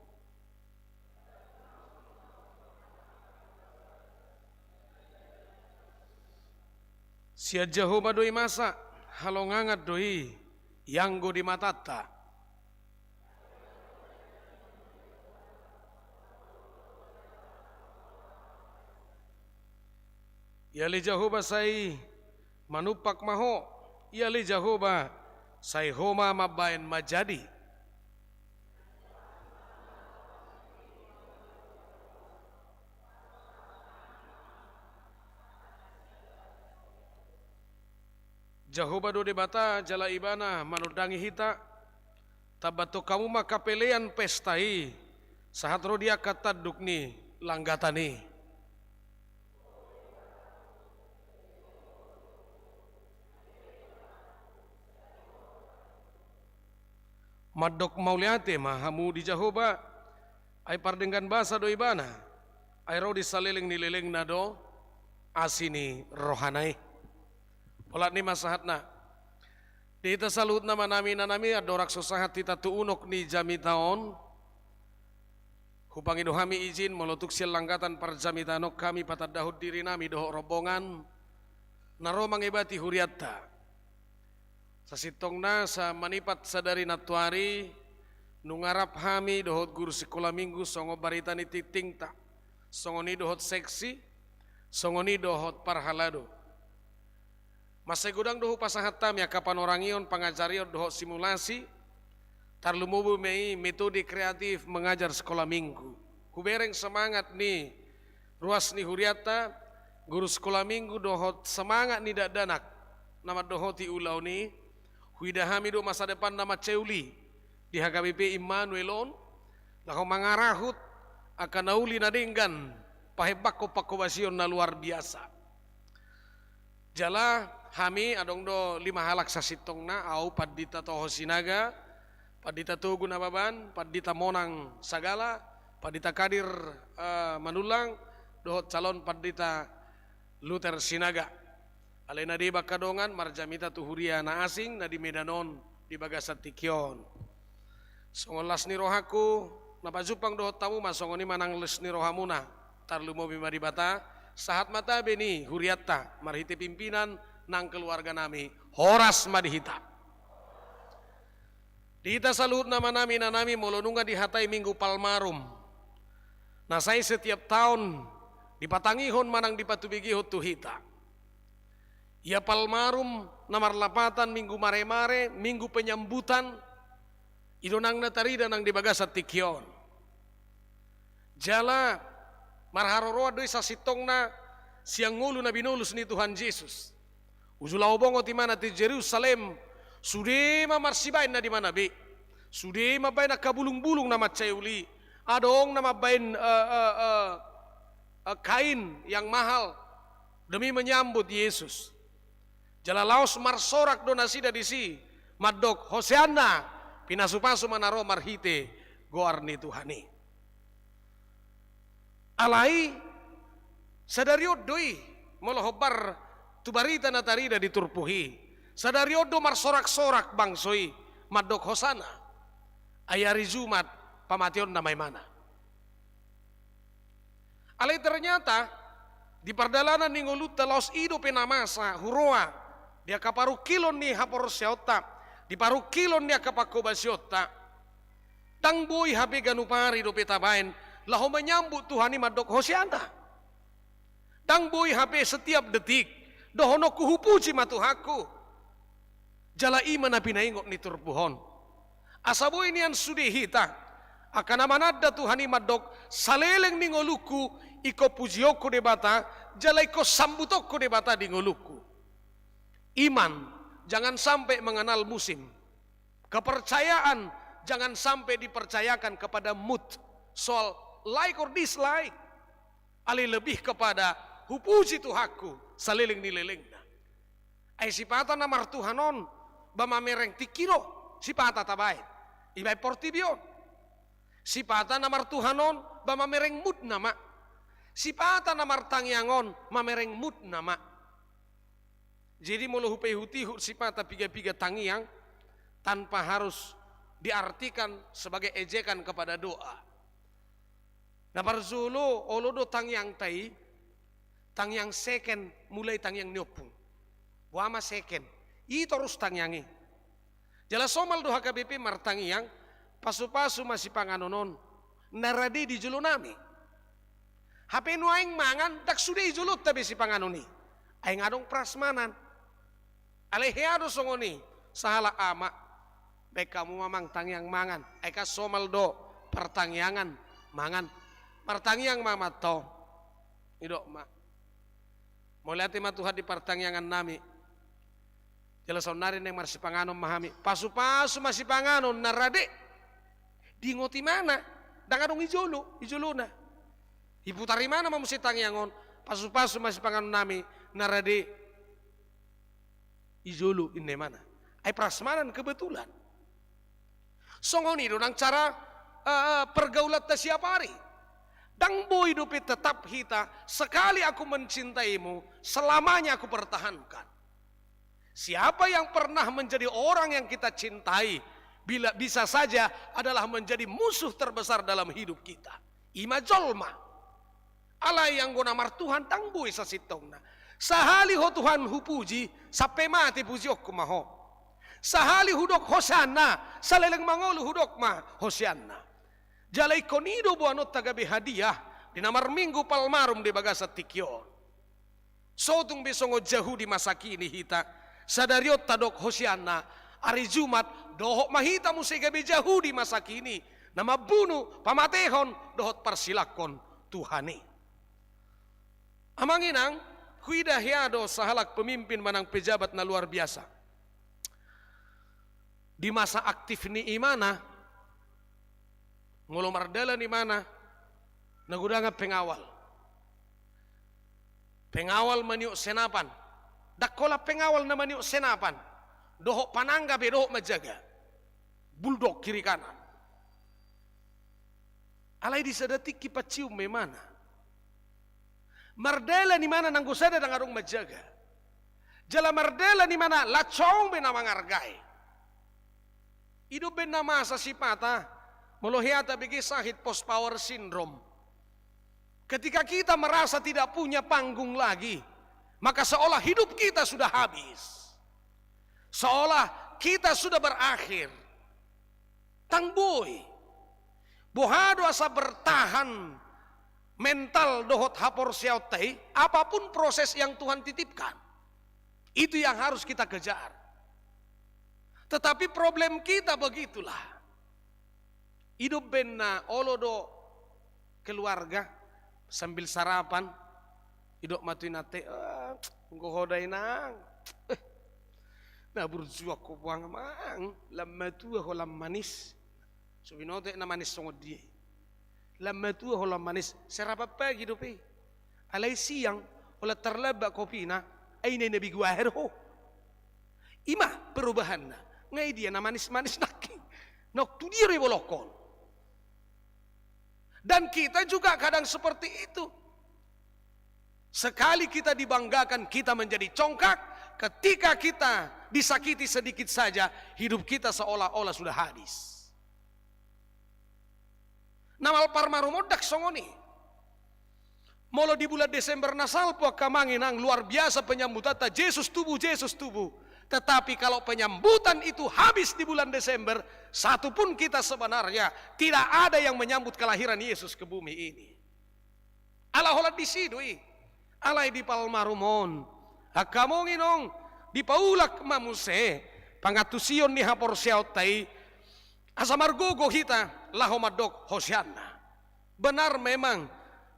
Sian Jahowa do i masa, halongangan do i ianggo di matanta. Ia ale Jahowa, sai manumpak ma Ho, ia ale Jahowa, sai Ho ma mambahen manjadi. Jahowa do Debata, jala Ibana manondangi hita. Tambathon hamu ma angka pelean pesta i, sahat ro di angka tanduk ni langgatan i. Mandok mauliate ma hamu di Jahowa, ai pardenggan basa do Ibana, ai ro di saleleng ni lelengna do asi ni rohana i. Olat ni ma sahatna. Di hita saluhutna ma nami na nami, andorang so sahat hita tu unok ni jamita on, hupangido hami izin molo tung sian langgatan parjamitaon on hami patandahon diri nami dohot rombongan na ro mangebati hurianta. Sasintongna sa manipat sadari nantuari, nunga rap hami dohot guru sikola minggu songon barita ni tingtingta, songon i dohot seksi, songon i dohot parhalado. Mansai godang do hupasahat hami angka panorangion, pangajarion dohot simulasi, tarlumobi ma i metode kreatif mengajar sekolah minggu. Hubereng semangat ni ruas ni hurianta, guru sekolah minggu dohot semangat ni dakdanak na mandohoti ulaon i, huida hami do masa depan na mansai uli di H K B P Immanuel on, laho mangarahut angka na uli na denggan, pahembangkon pangkobasion na luar biasa. Jala hami adong do lima halak sasintongna, ahu Pandita Toho Sinaga, Pandita Togu Nababan, Pandita Monang Sagala, Pandita Kadir, eh, Manullang, dohot calon Pandita Luther Sinaga. Alai na deba angka dongan marjamita tu huria na asing na di Medan on di bagasan tingki on. Songon las ni rohangku, na pajumpang dohot hamu ma songon i ma nang las ni rohamuna, tarlumobi ma Debata, sahat ma tabe ni hurianta marhite pimpinan nang keluarga nami, horas ma di hita. Di hita saluhutna ma nami na nami, molo nunga dihatai Minggu Palmarum, na sai setiap taon dipatangihon manang dipatubegehon tu hita. Ia Palmarum na marlapatan Minggu Maremare, Minggu Penyambutan, i do nang na tarida nang di bagasan tingki on. Jala marharoroan do i sasintongna sian ngolu na binolus ni Tuhan Jesus. Uju laho bongot ibana tu Jerusalem, sude ma marsibaen na di mana be. Sude mambaen angka bulungbulung na mansai uli. Adong na mambaen, eh, eh, eh, eh, kain yang mahal demi menyambut Yesus. Jala laos marsorak do nasida disi, mandok, "Hosianna, pinasupasu ma na ro marhite goar ni Tuhan i." Alai sadari on do i, molo hombar tu barita na tarida di turpuk i, sadari on do marsoraksorak bangso i, mandok, "Hosana." Ai ari Jumat pamateonna ma ibana. Alai ternyata di pardalanan ni ngolunta laos i dope na masa huroha di angka parungkilon ni haporseaonta, di parungkilon ni angka pangkobasionta, ndang boi hape ganup ari dope tabaen laho menyambut Tuhan i mandok, "Hosianna." Ndang boi hape setiap detik dohononku, "Hupuji ma Tuhanku." Jala i ma na pinaingot ni turpuk on. Asa boi nian sude hita, Angka na mananda Tuhan i mandok, saleleng ni ngolungku ingkon pujionku Debata, jala ingkon sambutonku Debata di ngolungku. Iman, jangan sampai mengenal musim. Kepercayaan, jangan sampai dipercayakan kepada mood, soal like or dislike. Alai lebih kepada hupuji Tuhanku saleleng ni lelengna. Ai sipata na martuhan on, ba mamereng tingki do sipata tabaen, ibaen portibi on. Sipata na martuhan on, ba mamereng moodna ma. Sipata na martangiang on, mamereng moodna ma. Jadi molo hupaihut-ihut sipata piga-piga tangiang, tanpa harus diartikan sebagai ejekan kepada doa. Na parjolo, olo do tangiangta i, tangiang second, mulai tangiang ni ompung. Boha ma second. I torus tangiang i. Jala somal do H K B P martangiang, pasu-pasu ma sipanganon on, na rade di jolonami. Hape nuaeng mangan, ndang sude i jolonta be sipanganon i. Ai nga adong prasmanan. Alai hea do songon i, sahalak ama. Baen hamu ma amang tangiang mangan. Ai kan somal do partangiangan mangan. Martangiang ma amanta on. Didok ma, mauliate ma Tuhan di partangiangannami. Jala saonnari naeng marsipanganon ma hami. Pasu-pasu ma sipanganon na rade. Diingot imana. Ndang adong i jolo, i jolona. Diputar imana ma muse tangiang on. Pasu-pasu ma sipanganonnami na rade. I jolo inna imana. Ai prasmanan kebetulan. Songon i do nang cara, eh, pergaulanta siap ari. Ndang boi dope tetap hita, "Sekali aku mencintaimu, selamanya aku pertahankan." Siapa yang pernah menjadi orang yang kita cintai, bila bisa saja adalah menjadi musuh terbesar dalam hidup kita. I ma jolma. Alai anggo na martuhan ndang boi sasintongna. Sahali ho Tuhan hupuji, sampe mate pujionku ma ho. Sahali hudok Hosianna, saleleng mangolu hudok ma Hosianna. Jala ingkon i do boanonta gabe hadiah di na marminggu Palmarum di bagasan tingki on. So tung be songon Jahudi masa kini hita, sadari on tadok Hosianna, ari Jumat, dohot ma hita muse gabe Jahudi masa kini, na mambunu, pamatehon, dohot parsilangkon Tuhan i. Amang inang, huida hea do sahalak pemimpin manang pejabat na luar biasa. Di masa aktif ni imana, molo mardalan imana, na godangan pengawal. Pengawal maniop senapan. Ndang holan pengawal na maniop senapan. Dohot panangga pe dohot manjaga. Buldog kiri kanan. Alai di sada tingki pancium ma imana. Mardalan imana nanggo sada ndang adong manjaga. Jala mardalan imana lancong be na mangargai. I do umbahen na masa sipata, molo hea tabege sakit post power syndrome. Ketika kita merasa tidak punya panggung lagi, maka seolah hidup kita sudah habis. Seolah kita sudah berakhir. Ndang boi. Boha do asa bertahan mental dohot haporseaonta i, apapun proses yang Tuhan titipkan. Itu yang harus kita kejar. Tetapi problem kita begitulah. I do umbahen na olo do keluarga sambil sarapan, didok ma tu inanta i, "Eh, anggo ho da inang. Eh, na burju ho buang amang, lam matua ho lam manis." So binoto na manis songon dia i. Lam matua ho lam manis, sarapan pagi dope. Alai siang, holan tarlambat kopina, ai na i na begu aha do ho. I ma perubahanna. Nga i dia na manis-manis nangkin. Nang tu dia do ibolongkon. Dan kita juga kadang seperti itu. Sekali kita dibanggakan, kita menjadi congkak. Ketika kita disakiti sedikit saja, hidup kita seolah-olah sudah habis. Na malparmarum on ndang songon i. Molo di bulan Desember na salpu angka amang inang, luar biasa penyambutanta, "Jesus tubuh, Jesus tubuh." Tetapi kalau penyambutan itu habis di bulan Desember, satu pun kita sebenarnya tidak ada yang menyambut kelahiran Yesus ke bumi ini. Ala holan disi do i, alai di Palmarum on, angka amang inang, dipaulak ma muse pangantusion ni haporseaonta i, Asa margogo hita laho mandok Hosianna. Benar memang,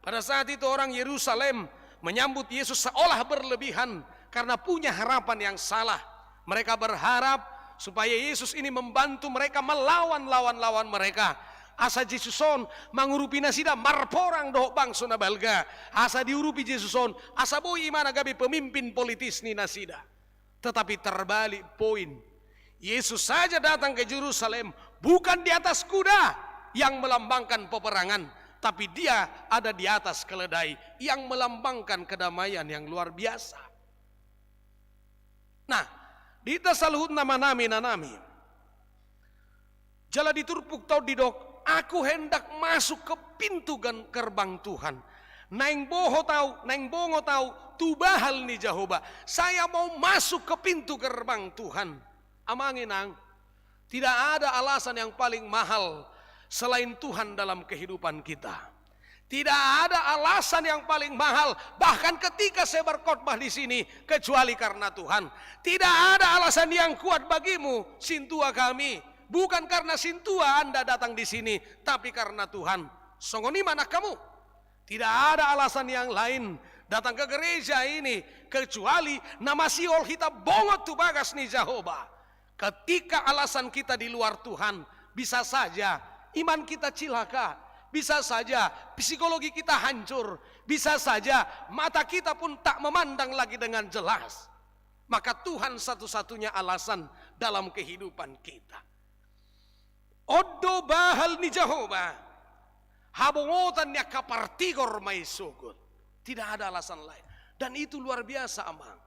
pada saat itu orang Yerusalem menyambut Yesus seolah berlebihan karena punya harapan yang salah. Mereka berharap supaya Yesus ini membantu mereka melawan lawan-lawan mereka. Asa Jesus on mangurupi nasida marporang dohot bangso na balga. Asa diurupi Jesus on, asa boi imana gabe pemimpin politis ni nasida. Tetapi terbalik poin. Yesus saja datang ke Yerusalem bukan di atas kuda yang melambangkan peperangan, tapi dia ada di atas keledai yang melambangkan kedamaian yang luar biasa. Nah, di hita saluhutna, amanami, inanami. Jala di turpukta on didok, "Aku hendak masuk ke pintu gan-, gerbang Tuhan. Naeng bongot au, naeng bongot au tu bahal ni Jahowa. Saya mau masuk ke pintu gerbang Tuhan." Amang inang, tidak ada alasan yang paling mahal selain Tuhan dalam kehidupan kita. Tidak ada alasan yang paling mahal, bahkan ketika saya berkhotbah di sini, kecuali karena Tuhan. Tidak ada alasan yang kuat bagimu, sintua kami. Bukan karena sintua Anda datang di sini, tapi karena Tuhan. Songon i ma nang hamu. Tidak ada alasan yang lain datang ke gereja ini, kecuali na masihol hita bongot tu bagas ni Jahowa. Ketika alasan kita di luar Tuhan, bisa saja iman kita cilaka, bisa saja psikologi kita hancur, bisa saja mata kita pun tak memandang lagi dengan jelas. Maka Tuhan satu-satunya alasan dalam kehidupan kita. On do bahal ni Jahowa, habongotan ni angka partigor ma i sogot. Tidak ada alasan lain. Dan itu luar biasa, amang.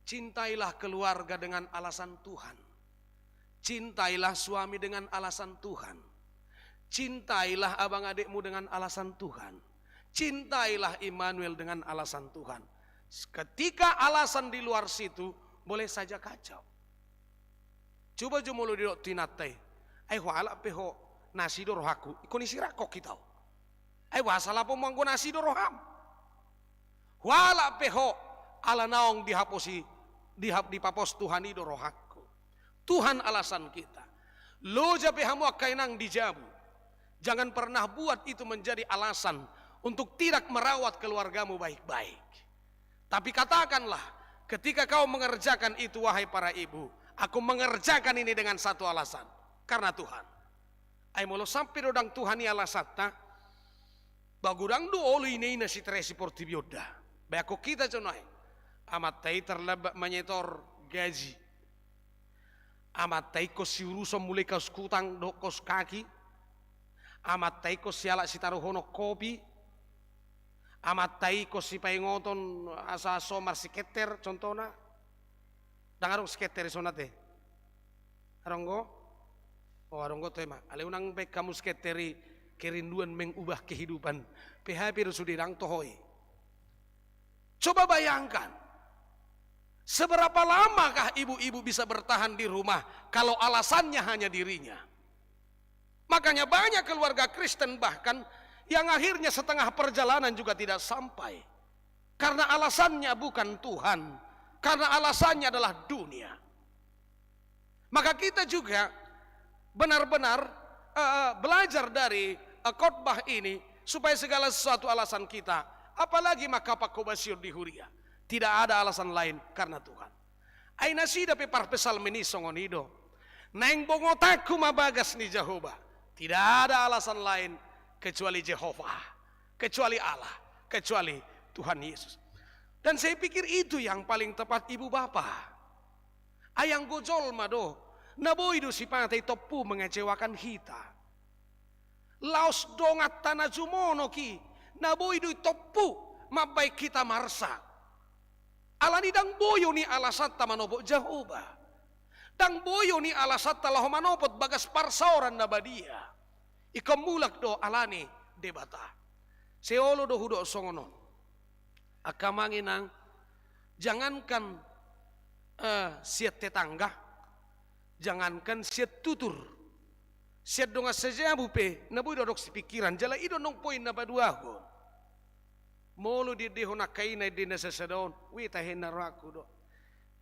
Cintailah keluarga dengan alasan Tuhan. Cintailah suami dengan alasan Tuhan. Cintailah abang adikmu dengan alasan Tuhan. Cintailah Immanuel dengan alasan Tuhan. Ketika alasan di luar situ, boleh saja kacau. Coba jo molo didok tu inanta i, "Ai hualap pe ho, na asi do rohangku." Ingkon isirangkon hita ho. Ai boasa lapo mu anggo na asi do roham? Hualap pe ho, ala naung dihaposi, dihap-, dipapos Tuhan i do rohangku. Tuhan alasan kita. Loja pe hamu angka inang di jabu. Jangan pernah buat itu menjadi alasan untuk tidak merawat keluargamu baik-baik. Tapi katakanlah, ketika kau mengerjakan itu, wahai para ibu, aku mengerjakan ini dengan satu alasan. Karena Tuhan. Ai molo sampe do ndang Tuhan i alasanta, ba godang do olo ina-ina siterea si portibi on da. Baen hita jo nuaeng. Amanta i terlambat menyetor gaji. Amanta i ingkon siuruson mulai kaus kutang dohot kaus kaki. Amanta i ingkon sialap sitaruhonon kopi. Amanta i ingkon sipaingoton asa so marsikenter, contohna. Ndang adong sikenter i songon i ate. Adong do? O, adong do, toe ma. Alai unang baen hamu sikenter i kerinduan mengubah kehidupan. P H P do sude, ndang toho i. Coba bayangkan, seberapa lamakah ibu-ibu bisa bertahan di rumah kalau alasannya hanya dirinya? Makanya banyak keluarga Kristen bahkan yang akhirnya setengah perjalanan juga tidak sampai. Karena alasannya bukan Tuhan, karena alasannya adalah dunia. Maka kita juga benar-benar, eh, belajar dari, eh, khotbah ini supaya segala sesuatu alasan kita, apalagi maka pangkobasion di huria, tidak ada alasan lain karena Tuhan. Ai nasida pe parpsalmen i songon i do. Naeng bongotanku ma bagas ni Jahowa. Tidak ada alasan lain kecuali Jehovah, kecuali Allah, kecuali Tuhan Yesus. Dan saya pikir itu yang paling tepat, ibu bapa. Ai anggo jolma do, na boi do sipata i tompu mengecewakan hita. Laos donganta na jumonok i, na boi do i tompu mambaen hita marsak. Alani ndang boi on i alasanta manopot Jahowa. Ndang boi on i alasanta laho manopot bagas parsaoran na badia. Ingkon mulak do alani Debata. Sai olo do hudok songon on. Angka amang inang, jangankan, eh, sian tetangga, jangankan sian tutur, sian dongan sajabu pe, na boi do adong sipingkiran, jala i do annon poin na paduahon. Molo diendehon angka ina ende na sasada on, ue tahe na rohangku do.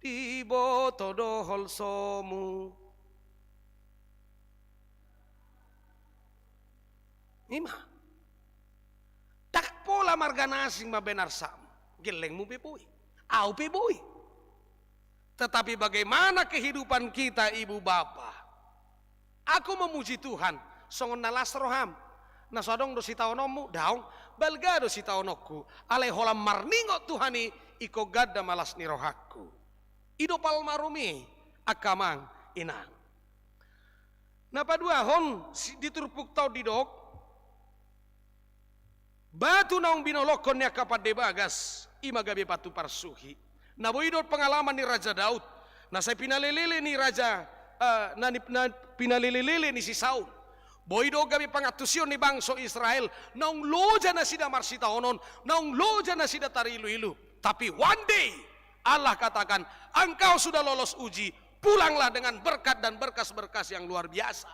Diboto do holsomu. Ima. Ndang pola marga na asing mambaen arsam. Gellengmu pe boi. Au pe boi. Tetapi bagaimana kehidupan kita, ibu bapa? Aku memuji Tuhan, songon na las roham. Na so adong do sitaononmu? Daong. Balga do sitaononku. Alai holan marningot Tuhan i, ingkon ganda ma las ni rohangku. I do palmarum i, angka amang inang. Na paduahon, si-, di turpukta on didok, batu naung binolongkon ni angka pande bagas, i ma gabe batu parsuhi. Na boi do pengalaman ni Raja Daud, na sai pinalelele ni raja, eh, na ni-, na pinalelelele ni si Saul. Boi do gabe pangantusion ni bangso Israel, naung loja nasida marsitaonon, naung loja nasida tariluilu. Tapi one day, Allah katakan, "Engkau sudah lolos uji, pulanglah dengan berkat dan berkas-berkas yang luar biasa."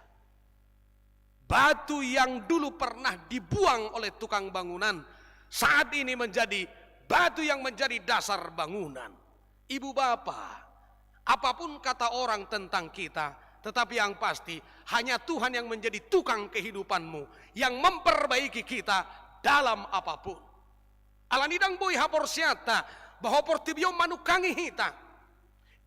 Batu yang dulu pernah dibuang oleh tukang bangunan, saat ini menjadi batu yang menjadi dasar bangunan. Ibu bapa, apapun kata orang tentang kita, tetapi yang pasti, hanya Tuhan yang menjadi tukang kehidupanmu, yang memperbaiki kita dalam apapun. Alani i ndang boi haporseaonta, bahwa portibi on manungkangi hita.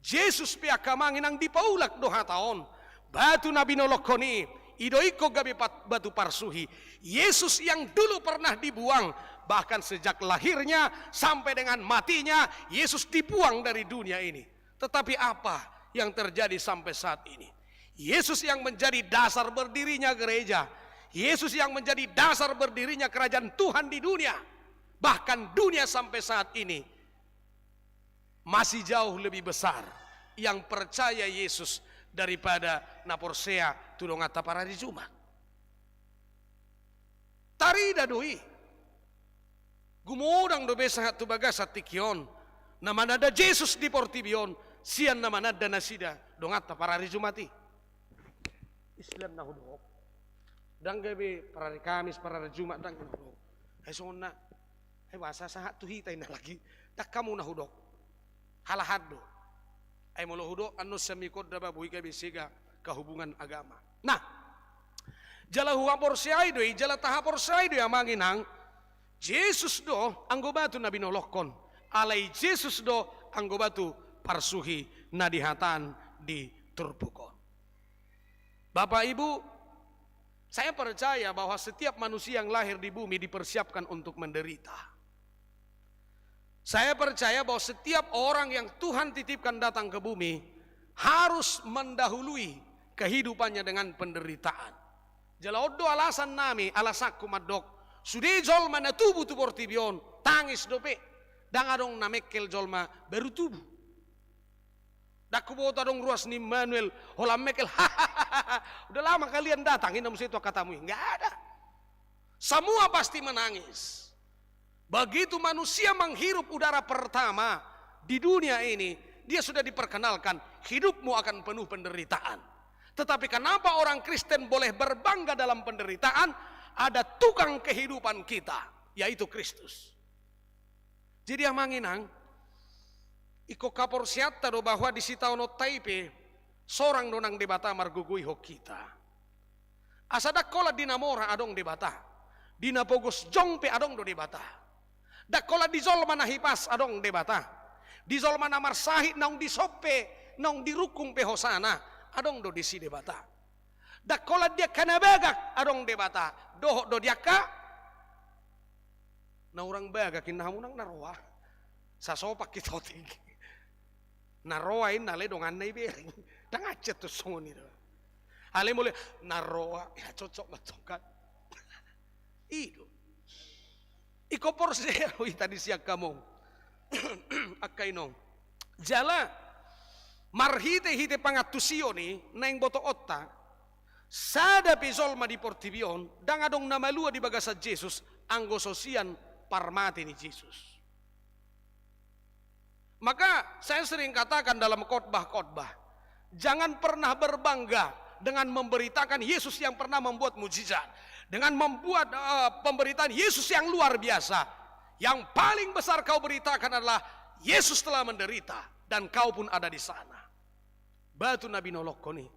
Jesus pe, angka amang inang, dipaulak do hata on. Batu na binolongkon i, i do ingkon gabe pat-, batu parsuhi. Yesus yang dulu pernah dibuang, bahkan sejak lahirnya sampai dengan matinya, Yesus dibuang dari dunia ini. Tetapi apa yang terjadi sampai saat ini? Yesus yang menjadi dasar berdirinya gereja. Yesus yang menjadi dasar berdirinya kerajaan Tuhan di dunia. Bahkan dunia sampai saat ini masih jauh lebih besar yang percaya Yesus daripada na porsea tu donganta parari Jumat. Tarida do i. Gumodang dope sahat tu bagasan tingki on na mananda Jesus di portibi on, sian na mananda nasida donganta parari Jumat i. Islam na hudok. Ndang gabe parari Kamis, parari Jumat, ndang na hudok. Ai songon na, ai boasa sahat tu hita i na lagi. Ndang hamu na hudok. Halahan do. Ai molo hudok, annon sian mikon da ba boi gabe sega kehubungan agama. Nah, jala huhaporseai do i, jala tahaporseai do i, amang inang, Jesus do anggo batu na binolongkon, alai Jesus do anggo batu parsuhi na dihataan di turpuk on. Bapak Ibu, saya percaya bahwa setiap manusia yang lahir di bumi dipersiapkan untuk menderita. Saya percaya bahwa setiap orang yang Tuhan titipkan datang ke bumi harus mendahului kehidupannya dengan penderitaan. Jala on do alasan nami, alasanku mandok, sude jolma na tubu tu portibi on, tangis dope. Ndang adong na mengkel jolma baru tubu. Ndang huboto adong ruas ni Immanuel, holan mengkel, "Hahaha, udah lama kalian datang, ini mesti itu katamu." Nggak ada. Semua pasti menangis. Begitu manusia menghirup udara pertama di dunia ini, dia sudah diperkenalkan, hidupmu akan penuh penderitaan. Tetapi kenapa orang Kristen boleh berbangga dalam penderitaan? Ada tukang kehidupan kita, yaitu Kristus. Jadi, amang inang, ingkon haporseaonta do bahwa di sitaononta i pe, sorang do nang Debata margogoihon hita. Asa ndang holan di na mora adong Debata, di na pogos jong pe adong do Debata. Ndang holan di jolma na hipas adong Debata, di jolma na marsahit naung dison pe, naung dirungkung pe hosana, adong do disi Debata. Ndang holan di angka na bagak adong Debata, dohot do di angka na hurang bagak, inna hamu nang na roa. Sasopak hita otik. Na roa inna alai donganna ibereng. Ndang ancet tu songon i do. Alai molo na roa, ya cocok ma tongkat. I do. Ingkon porsea do hita disi, angka among, angka inong. Jala marhitehite pangantusion i naeng botoonta, sada pe jolma di portibi on ndang adong na malua di bagasan Jesus anggo so sian parmate ni Jesus. Maka saya sering katakan dalam khotbah-khotbah, jangan pernah berbangga dengan memberitakan Yesus yang pernah membuat mujizat, dengan membuat, eh, pemberitaan Yesus yang luar biasa. Yang paling besar kau beritakan adalah Yesus telah menderita dan kau pun ada di sana. Batu na binolongkon i.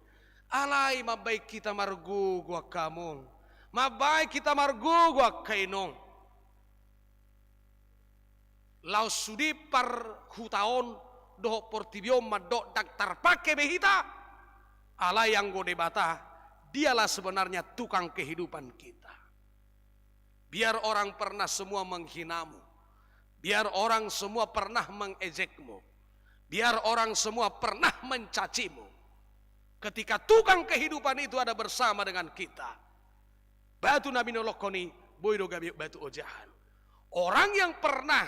Alai mambaen hita margogo, angka among, Mambaen hita margogo angka inong. Laos sude parhuta on dohot portibi on mandok ndang tarpangke be hita. Alai anggo Debata, Dialah sebenarnya tukang kehidupan kita. Biar orang pernah semua menghinamu, biar orang semua pernah mengejekmu, biar orang semua pernah mencacimu, ketika tukang kehidupan itu ada bersama dengan kita, batu na binolongkon i boi do gabe batu ojahan. Orang yang pernah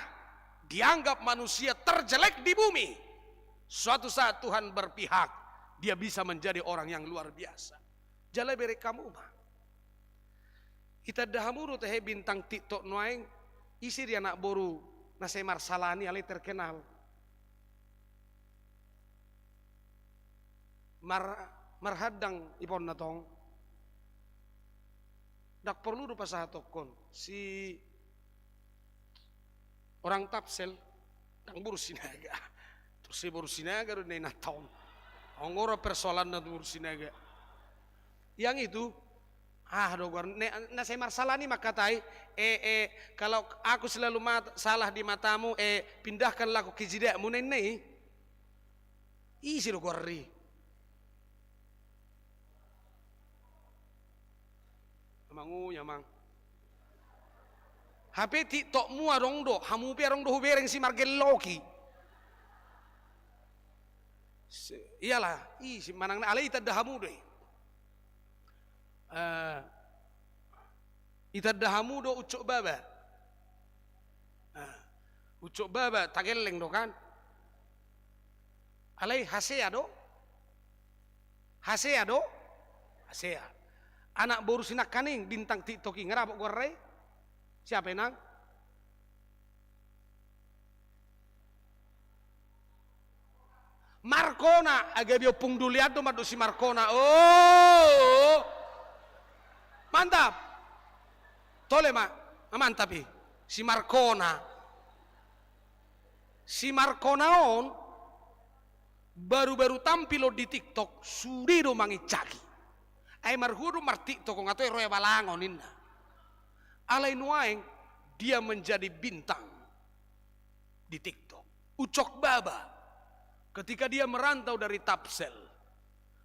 dianggap manusia terjelek di bumi, suatu saat Tuhan berpihak, dia bisa menjadi orang yang luar biasa. Jala bereng hamu ma. Itanda hamu do tahe bintang TikTok nuaeng, ise di anak boru na sai marsalani alai terkenal. Mar-, marhandang iponna tong. Ndang porlu do pasahatongkon. Si orang Tapsel, ndang boru Sinaga. Terus si boru Sinaga do na inanta on. Anggo ro persoalanna tu boru Sinaga. Yang itu, ah, do goar, ne, na sai marsalani mangkatai, eh, eh, kalau aku selalu mat-, salah di matamu, eh, pindahkanlah aku ke jidatmu, na inna i. Ise do goar i? Amang, ui, amang. Hape TikTokmu adong do, hamu pe adong do hubereng si margelloki. Se-, iyalah, i si manang na alai itanda hamu do i. Eh, itanda hamu do ucok baba. Eh, ucok baba, tagelleng do kan. Alai hasea do? Hasea do? Hasea. Anak boru Sinangkaning bintang TikTok i, nga dapot goarna i? Siapa, Inang? Markona, ai gabe Ompung Dolian do mandok si Markona. Oh. Mantap. Tole ma. Ah, mantap i. Si Markona. Si Markona on baru-baru tampil on di TikTok, sude do mangincaki. Ai marhua do mar-TikTok on, nga toe ro balangon ninna. Alai nuaeng dia menjadi bintang di TikTok. Ucok baba, ketika dia merantau dari Tapsel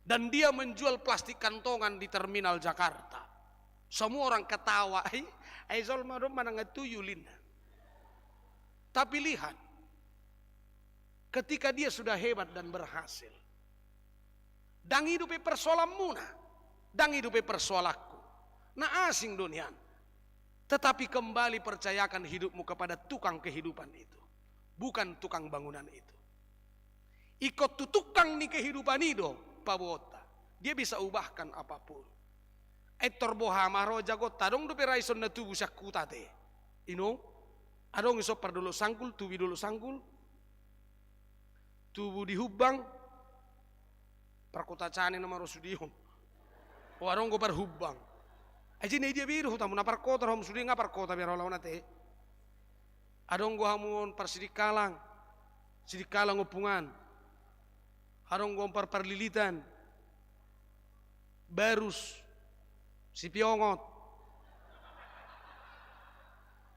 dan dia menjual plastik kantongan di terminal Jakarta, semua orang ketawa. Ai, ai jolma do manang tuyul ninna. Tapi lihat, ketika dia sudah hebat dan berhasil, ndang i dope persoalanmuna, ndang i dope persoalanku. Na asing do nian. Tetapi kembali percayakan hidupmu kepada tukang kehidupan itu, bukan tukang bangunan itu. Ingkon tu tukang ni kehidupan i do paboaonta. Dia bisa ubahkan apapun. Ai tor boha ma ro jagonta, adong dope raison na tubu sian huta te. Inong, adong i so pardolok Sanggul, tubu di Dolok Sanggul. Tubu di Humbang, parkota cane nama ro sude on. O, adong do parhumbang. Ai jadi na i dia be do hutamu, na parkota do hamu sude, nga parkota be ro laona te. Adong do hamu on parsidikalang, sidikalang ompungan. Adong do on par-, parlilitan. Barus, Sipiongot.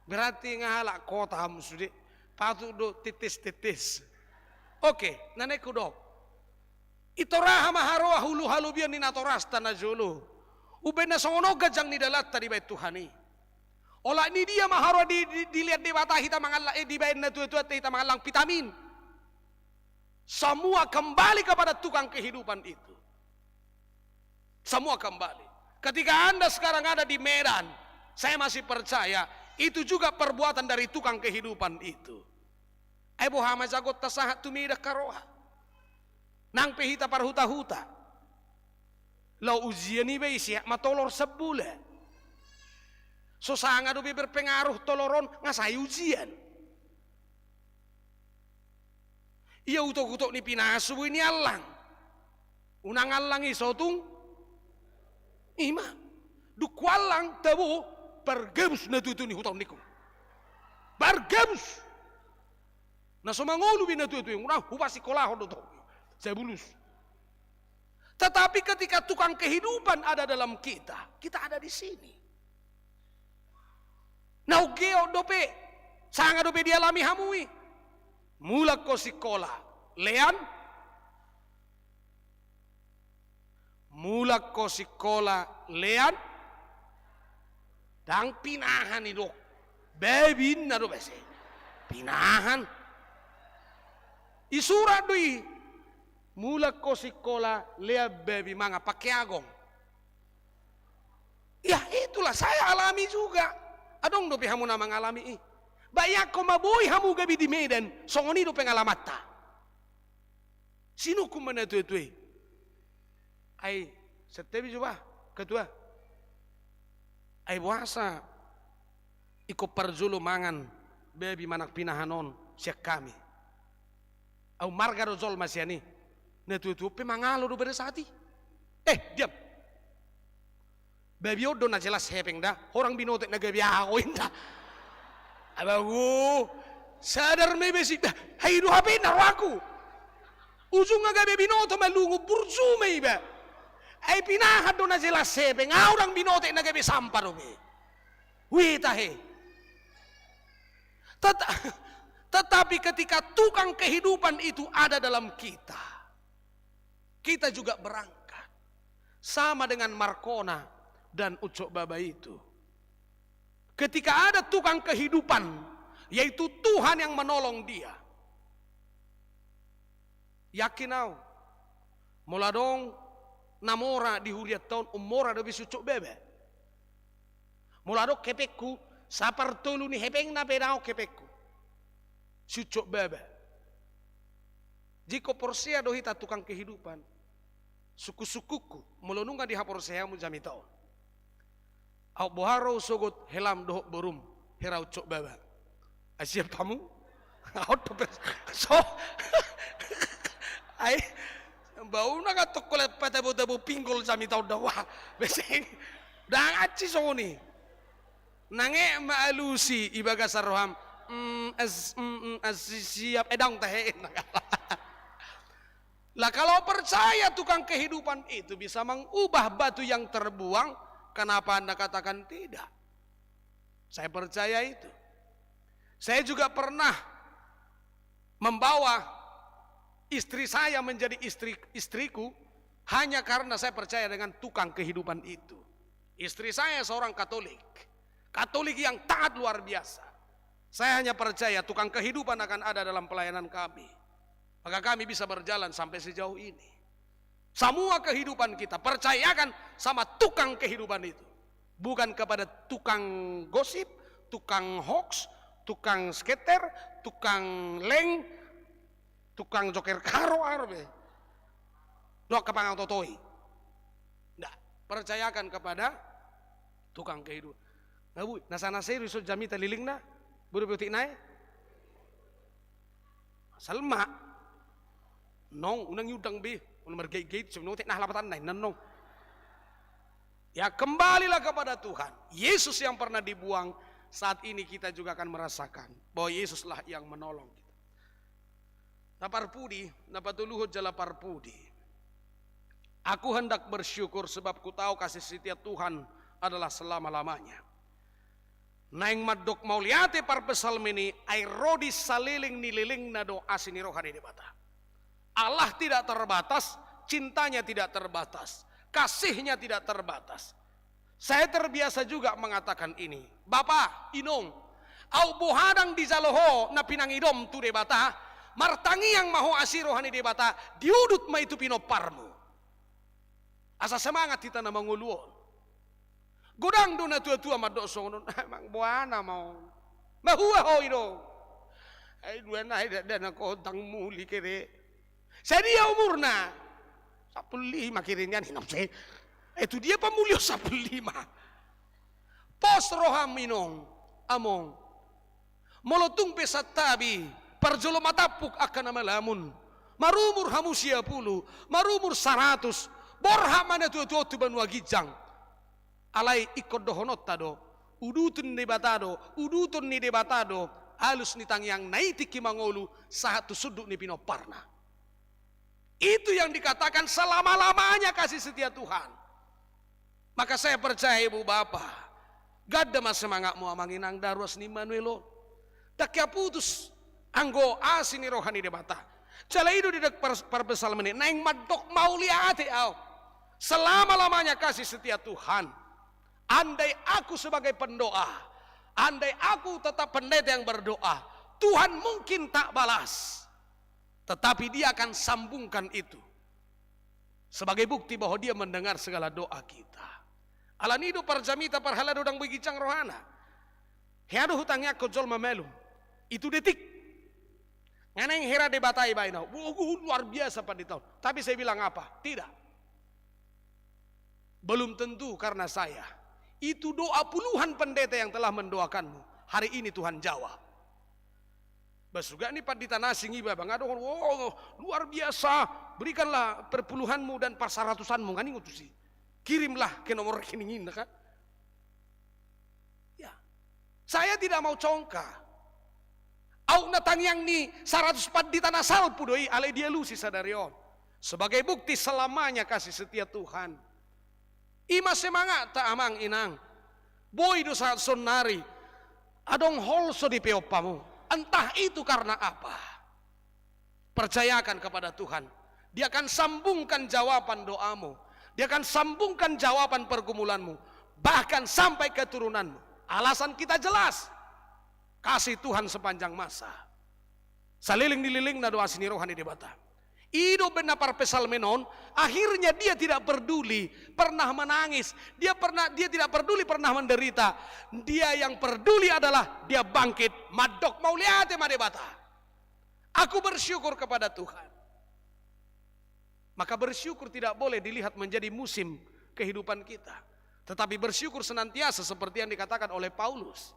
Berarti nga halak kota hamu sude. Patut do tetes-tetes. Oke, na naeng hudok. Itoraha ma haroa hulu halobian ni natorasta na jolo. Umbaen na songon on ganjang ni dalanta dibaen Tuhan i. Olat ni dia ma haroa di, di, dilean Debata hita mangallang, eh, dibaen natua-tuanta hita mangallang vitamin. Semua kembali kepada tukang kehidupan itu. Semua kembali. Ketika Anda sekarang ada di Medan, saya masih percaya itu juga perbuatan dari tukang kehidupan itu. Ai boha ma jagonta sahat tu Medan haroa. Nang pe hita parhuta-huta. Laho ujian iba i, seat ma tolor sambulan. So sanga dope berpengaruh tolor on, nga sai ujian. Ia utok-utok ni pinasu boi niallang. Unang allang i so tung. Ima. Dung huallang tabo, pargabus natua-tua ni huta on ningku. Pargabus. Na so mangolu be natua-tua i, unang hupasikolahon do tong. Sabulus. Tetapi ketika tukang kehidupan ada dalam kita, kita ada di sini. Na unggeot dope, sanga dope dialami hamu i. Mulak ho sikola, lean. Mulak ho sikola, lean. Ndang pinahan i dok. Babi inna do base. Pinahan. I surat do i. Mulak ho sikola, lean babi mangan pake agong. Ya, itulah saya alami juga. Adong dope hamu na mangalami i. Baen ho ma boi hamu gabe di Medan, songon i do pengalamanta. Sinungkun ma na tuatua i. Ai, santabi jo bah, ketua. Ai boasa ingkon parjolo mangan babi manang pinahan on sian hami? Au marga do jolma sian i. Na tuatua pe mangalo do pada saat i. Eh, diam. Babi on do na jelas hepeng da, ho ndang binoto na gabe aha ho inda. Abagu, sadar ma iba si, bah, ai do hape na rohangku. Ujungna gabe binoto ma lungun burju ma iba. Ai pinahan do na jelas hepeng, au ndang binoto na gabe sampah dope. Wih, tahe. Teta-, tetapi ketika tukang kehidupan itu ada dalam kita, kita juga berangkat. Sama dengan Markona dan Ucok Baba itu. Ketika ada tukang kehidupan, yaitu Tuhan yang menolong dia. Yakin au, molo adong na mora di hurianta on, ummora dope si Ucok Baba. Molo adong hepengku, sapartolu ni hepengna pe daong hepengku. Si Ucok Baba. Jiko porsea do hita tukang kehidupan, sungkunsungkunku, molo nunga dihaporseai hamu jamita on. Au boha ro sogot helam dohot borum, hera Ucok Baba. Ai siap hamu? Au dope so. Ai, bau na nga tokko la patabo-tabo pinggol jamita on da wah. Beseng. Ndang ansi songon i. Nange ma alusi i bagasan roham. Mm, as, mm, mm, as, siap. Eh, daong tahe. Lah, kalau percaya tukang kehidupan itu bisa mengubah batu yang terbuang, kenapa Anda katakan tidak? Saya percaya itu. Saya juga pernah membawa istri saya menjadi istri, istriku hanya karena saya percaya dengan tukang kehidupan itu. Istri saya seorang Katolik. Katolik yang taat luar biasa. Saya hanya percaya tukang kehidupan akan ada dalam pelayanan kami. Maka kami bisa berjalan sampai sejauh ini. Semua kehidupan kita percayakan sama tukang kehidupan itu. Bukan kepada tukang gosip, tukang hoax, tukang scatter, tukang leng, tukang joker karo arbe. Dohot kapangan totoi. Ndak, percayakan kepada tukang kehidupan. Nga boi, na sana serius so jamita lelengna, boru botik nai. Salma. Nong, unang iundang be, unang margait-gait, sebelum otik nah lapatan nai, nong. Ya, kembalilah kepada Tuhan. Yesus yang pernah dibuang, saat ini kita juga akan merasakan bahwa Yesuslah yang menolong kita. Na parpudi, na patoluhon jala parpudi. Aku hendak bersyukur sebab kutahu kasih setia Tuhan adalah selama-lamanya. Naeng mandok mauliate parpsalmen i, ai ro di saleleng ni lelengna do asi ni roha ni Debata. Allah tidak terbatas, cintanya tidak terbatas, kasihnya tidak terbatas. Saya terbiasa juga mengatakan ini, Bapa, Inong, au boha ndang dijalo ho na pinangidom tu Debata, martangiang ma ho asi roha ni Debata, diudut ma i tu pinomparmu. Asa semangat hita na mangolu on. Godang do na tua-tua mandok songon on, emang boha na ma on. Mahua ho, Inong? Ai dua nai da, da na kotang muli kere. Sadia umurna? Sampulu lima kiri nian, Inong, se. Eh, tu dia pamulion sampulu lima? Pos roham, Inong, Among. Molo tung pe santabi, parjolo matampuk angka na malamun. Marumur hamu sia pulu, marumur saratus, borhat ma na tua-tua tu banua ginjang. Alai ingkon dohononta do, uduton ni Debata do, uduton ni Debata do alus ni tangiang na i tingki mangolu sahat tu sundut ni pinomparna. Itu yang dikatakan selama-lamanya kasih setia Tuhan. Maka saya percaya, Ibu Bapa, Ganda ma semangatmu, amang inang, da ruas ni Immanuel on. Ndang hea putus anggo asi ni roha ni Debata. Jala i do didok par-, parpsalmen i, naeng mandok mauliate au. Selama-lamanya kasih setia Tuhan. Andai aku sebagai pendoa, andai aku tetap pendeta yang berdoa, Tuhan mungkin tak balas. Tetapi Dia akan sambungkan itu sebagai bukti bahwa Dia mendengar segala doa kita. Alani i do parjamita parhalado ndang boi ginjang rohana. Hea do hutangiangkon jolma malum. Itu detik. Nga naeng hera Debata ibaen au. Wah, luar biasa pandita on. Tapi saya bilang apa? Tidak. Belum tentu karena saya. Itu doa puluhan pendeta yang telah mendoakanmu. Hari ini Tuhan jawab. Bah, suka ni pandita na asing iba, bah, nga dohon, "Wow, luar biasa, berikanlah perpuluhanmu dan parsaratusanmu," nga ninna tusi. "Kirimlah ke nomor rekening ini," kan? Ya. Saya tidak mau congkak. Aut na tangiang ni saratus pandita na salpu do i, alai dialusi sadari on. Sebagai bukti selamanya kasih setia Tuhan. I ma semangatta, amang inang. Boi do sahat saonnari adong holso di peompamu. Entah itu karena apa. Percayakan kepada Tuhan. Dia akan sambungkan jawaban doamu. Dia akan sambungkan jawaban pergumulanmu. Bahkan sampai keturunanmu. Alasan kita jelas. Kasih Tuhan sepanjang masa. Saleleng ni lelengna do asi ni roha ni Debata. I do umbahen na parpsalmen on, akhirnya dia tidak peduli pernah menangis, dia pernah, dia tidak peduli pernah menderita. Dia yang peduli adalah dia bangkit, mandok mauliate ma Debata. Aku bersyukur kepada Tuhan. Maka bersyukur tidak boleh dilihat menjadi musim kehidupan kita. Tetapi bersyukur senantiasa seperti yang dikatakan oleh Paulus.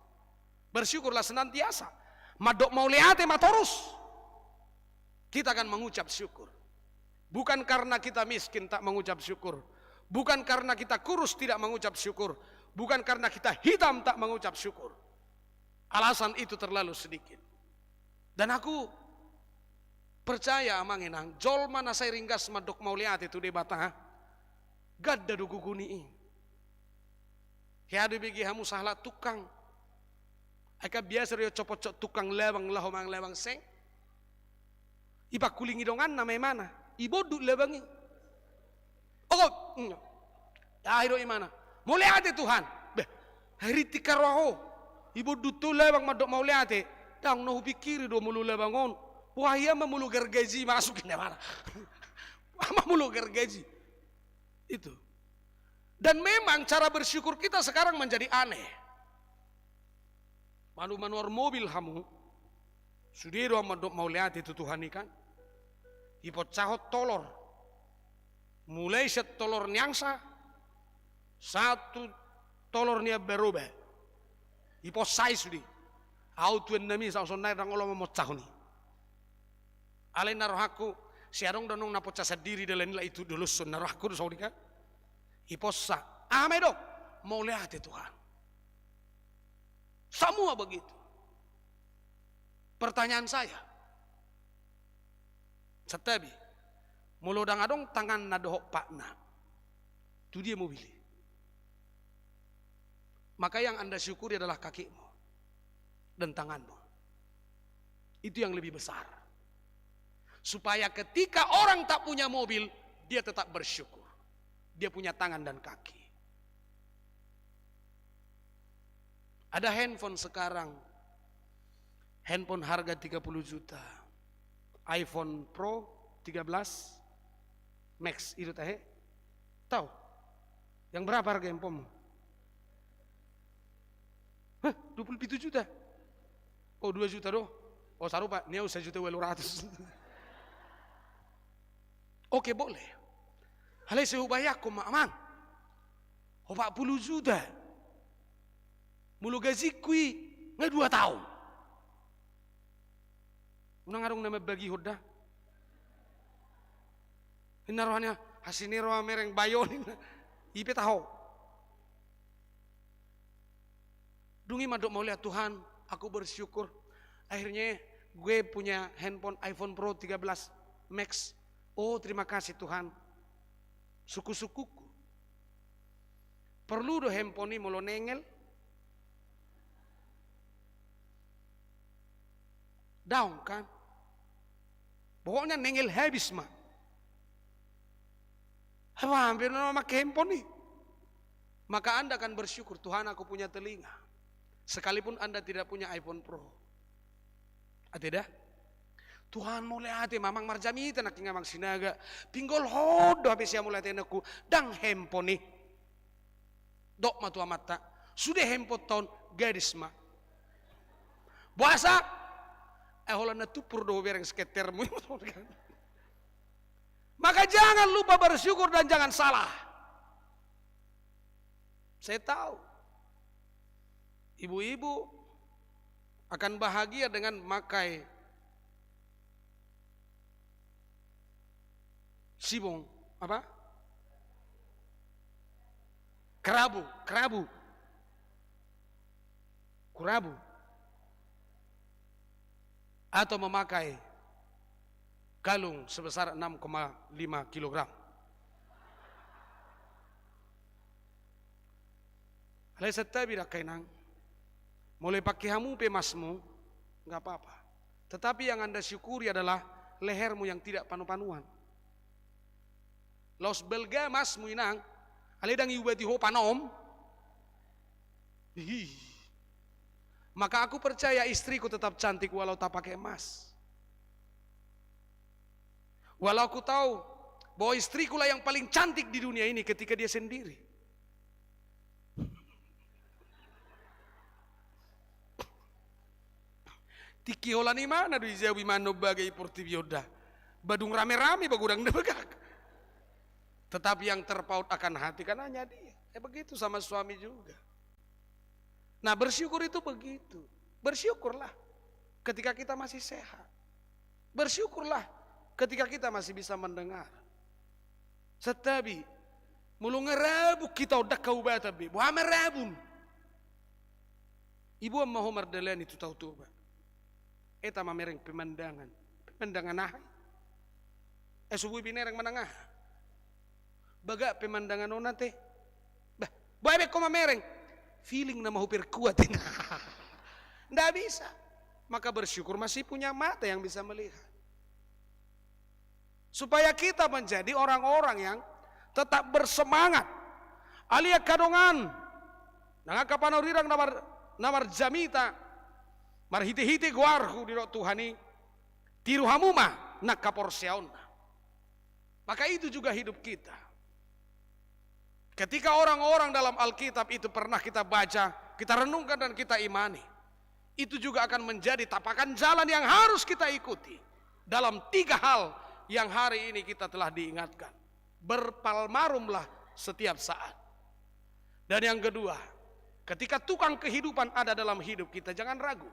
Bersyukurlah senantiasa. Mandok mauliate ma torus. Kita akan mengucap syukur. Bukan karena kita miskin tak mengucap syukur. Bukan karena kita kurus tidak mengucap syukur. Bukan karena kita hitam tak mengucap syukur. Alasan itu terlalu sedikit. Dan aku percaya, amang inang, jolma na sai ringgas mandok mauliate tu Debata, ganda do gogona i. Hea do ibege hamu sahalak tungkang. Ai kan biasa do ia copot-copot tungkang labang laho manang labang seng. Ipangkulingi donganna ma imana, ibondut labang i. Ogot. Aha do imana? Mauliate Tuhan. Beh, ai rintik haroa ho. Ibondut ho labang mandok mauliate. Ndang na hupingkiri do molo labang on. Wah, ia ma molo gargaji masuk, inna imana. Aha ma molo gargaji. Itu. Dan memang cara bersyukur kita sekarang menjadi aneh. Manu manuhor mobil hamu, sude do ahu mandok mauliate tu Tuhan i kan. Ipossahon tolor. Mulai sian tolor ni angsa, sahat tu tolor ni ambaroba. Ipossahon i sude. Ahu tu ennami sahat songon nai ndang olo mamossahon i. Alai na rohangku, sai adong do annon na possa sandiri dalan i, laho itu doloshon, na rohangku do songon i kan. Ipossa. Aha ma idok? Mauliate Tuhan. Semua begitu. Pertanyaan saya, santabi, molo ndang adong tanganna dohot patna, tu dia mobil i? Maka yang Anda syukuri adalah kakimu dan tanganmu. Itu yang lebih besar. Supaya ketika orang tak punya mobil, dia tetap bersyukur. Dia punya tangan dan kaki. Ada handphone sekarang, handphone harga tiga puluh juta, iPhone Pro tiga belas Max, itu tahe? Tahu? Yang berapa harga handphonemu? Hah, dua puluh pitu juta? Oh, dua juta do. Oh, sarupa, ni ahu sajuta ualu ratus. Oke, boleh. Alai sai hubayangkon ma, amang, opat puluh juta. Molo gajingku i, nga dua taon. Unang adong na mambagihon da. Inna rohana, hasini roha mereng bayon, inna. I pe taho. Dung i mandok mauliate, "Tuhan, aku bersyukur. Akhirnya gue punya handphone iPhone Pro tiga belas Max. Oh, terima kasih, Tuhan." Sungkun-sungkunku. Porlu do handphone i molo nengel, Down kan? Pokoknya nengel habis ma. Apa hampir nama make handphone nih? Maka Anda akan bersyukur, "Tuhan, aku punya telinga." Sekalipun Anda tidak punya iPhone Pro. Ate da? "Tuhan, mauliate ma, amang marjamita nangkin, amang Sinaga. Pinggol hot do hape sian mauliate anakku, ndang handphone nih." Dok ma tu amanta, "Sude handphone ta on, gadis ma." "Boasa?" "Eh, holan na tumpur do hubereng skentermu." Maka jangan lupa bersyukur dan jangan salah. Saya tahu ibu-ibu akan bahagia dengan memakai sibong, apa? Kerabu, kerabu. Kurabu. Atau memakai kalung sebesar enam koma lima kilogram. Alai santabi, dangka inang, molo ipake hamu pe emasmu, nggak apa-apa. Tetapi yang Anda syukuri adalah lehermu yang tidak panu-panuan. Laos balga emasmu, inang, alai ndang iubati ho panom. Hihi. Maka aku percaya istriku tetap cantik walau tak pakai emas. Walau aku tahu bahwa istriku lah yang paling cantik di dunia ini ketika dia sendiri. Tingki holan imana do i jabu, imana bagai portibi on da. Ba dung rame-rame ba godang da bagak. Tetapi yang terpaut akan hati kan hanya dia. Ya begitu sama suami juga. Nah, bersyukur itu begitu. Bersyukurlah ketika kita masih sehat. Bersyukurlah ketika kita masih bisa mendengar. Santabi, molo nga rabun hita on, dangka ubatan be, boha ma rabun? Iboan ma ho mardalani tu Tao Toba. Eta mamereng pemandangan. Pemandangan aha i? Eh, so boi binereng manang aha? Bagak pemandangan on ate. Bah, boha be ho mamereng? Feeling nama huperkuat. Nggak bisa. Maka bersyukur masih punya mata yang bisa melihat. Supaya kita menjadi orang-orang yang tetap bersemangat. Alai angka dongan nang angka panurirang na mar-, na marjamita marhite-hite goarhu didok Tuhan i, tiru hamu ma nang haporseaonna. Maka itu juga hidup kita. Ketika orang-orang dalam Alkitab itu pernah kita baca, kita renungkan dan kita imani, itu juga akan menjadi tapakan jalan yang harus kita ikuti dalam tiga hal yang hari ini kita telah diingatkan. Berpalmarumlah setiap saat. Dan yang kedua, ketika tukang kehidupan ada dalam hidup kita, jangan ragu.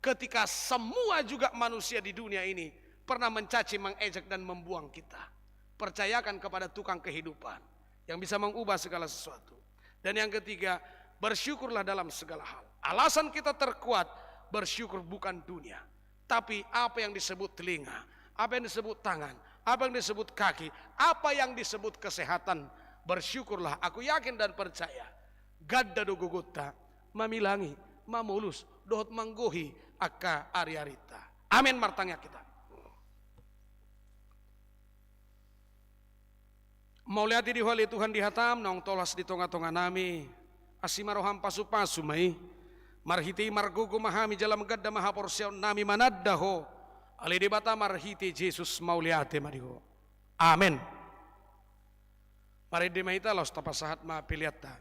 Ketika semua juga manusia di dunia ini pernah mencaci, mengejek, dan membuang kita, percayakan kepada tukang kehidupan yang bisa mengubah segala sesuatu. Dan yang ketiga, bersyukurlah dalam segala hal. Alasan kita terkuat bersyukur bukan dunia, tapi apa yang disebut telinga, apa yang disebut tangan, apa yang disebut kaki, apa yang disebut kesehatan. Bersyukurlah, aku yakin dan percaya, ganda do gogonta mamilangi, mamolus, dohot manggohi angka ari-arita. Amen. Martangiang hita. Mauliate di Ho ale Tuhan di hataM naung tolhas di tonga-tonga nami. Asi ma rohaM, pasu-pasu ma i. Marhite i margogo ma hami jala mangganda ma haporseaon nami mananda Ho. Ale Debata, marhite Jesus, mauliate ma di Ho. Amen. Marende ma hita laos tapasahat ma peleanta.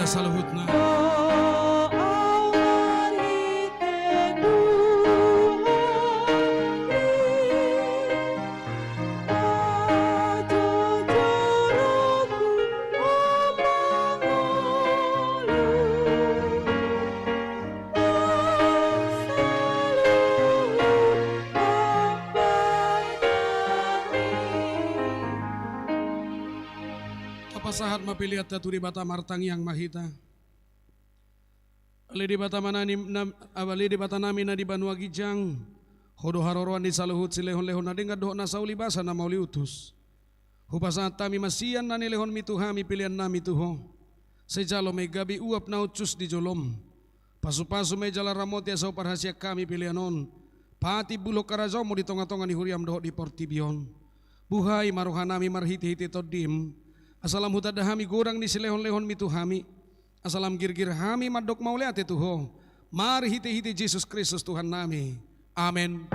Saluhutna. Tapasahat ma peleanta tu Debata, martangiang ma hita. Ale Debata manani-, nam-, ale Debata nami na di banua ginjang, Ho do haroroan ni saluhut silehonlehon na denggan dohot na saulibasa na mauliutus. Hupasahat hami ma sian na nilehonmi tu hami pelean nami tu Ho. Sai jalo ma i gabe uap na hushus di jolom. Pasupasu ma i jala ramoti asa huparhaseang hami pelean on patimbulhon harajaonmu di tongatonga ni huriam dohot di portibi on. Buhai ma roha nami marhitehite Tondim, asa lam hutanda hami godang ni silehonlehonmi tu hami, asa lam girgir hami mandok mauliate tu Ho, marhitehite Jesus Kristus Tuhan nami. Amen.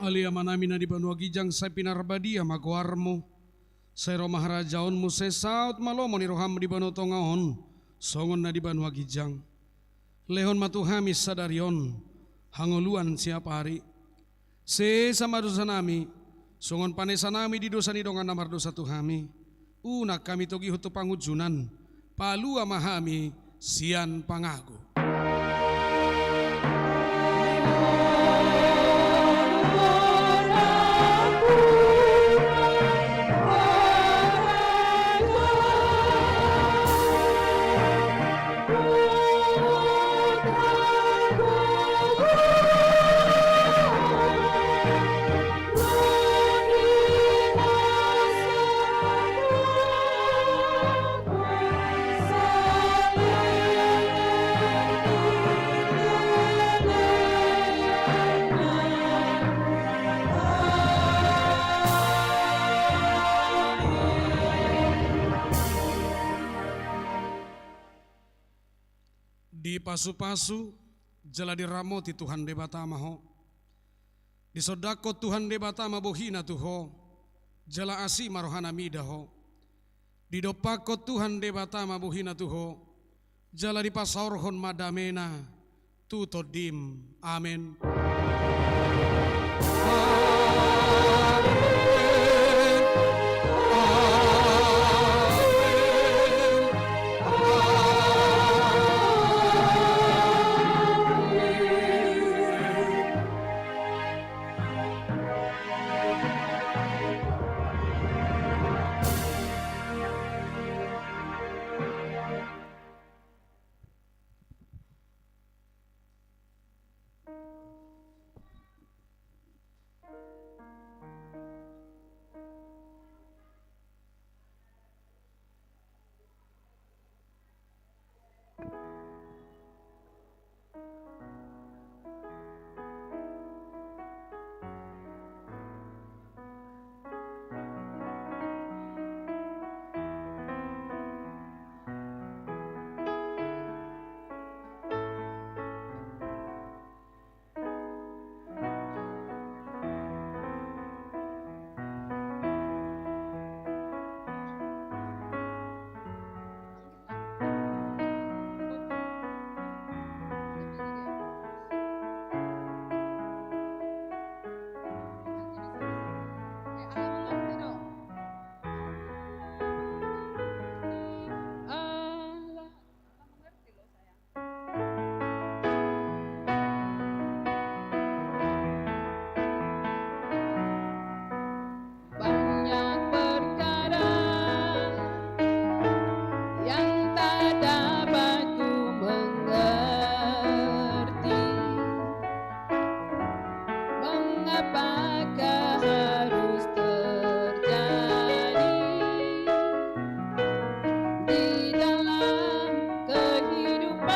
Ale Amanami na di banua ginjang, sai pinarbadia ma goarmu. Sai ro ma harajaonmu, sai saut ma lomo ni roham di banua tonga on, songon na di banua ginjang. Lehon ma tu hami sadari on hangoluan siapari. Sesa ma dosanami, songon panesanami di dosa ni dongan na mardosa tu hami. Unang hami togihon tu pangunjunan, palua ma hami sian pangago. Dipasupasu jala diramoti Tuhan Debata ma ho. Disondangkon Tuhan Debata ma bohina tu ho, jala asi ma rohana mida ho. Didompakkon Tuhan Debata ma bohina tu ho, jala dipasaorhon ma damena tu tondim. Amen. Apakah harus terjadi di dalam kehidupan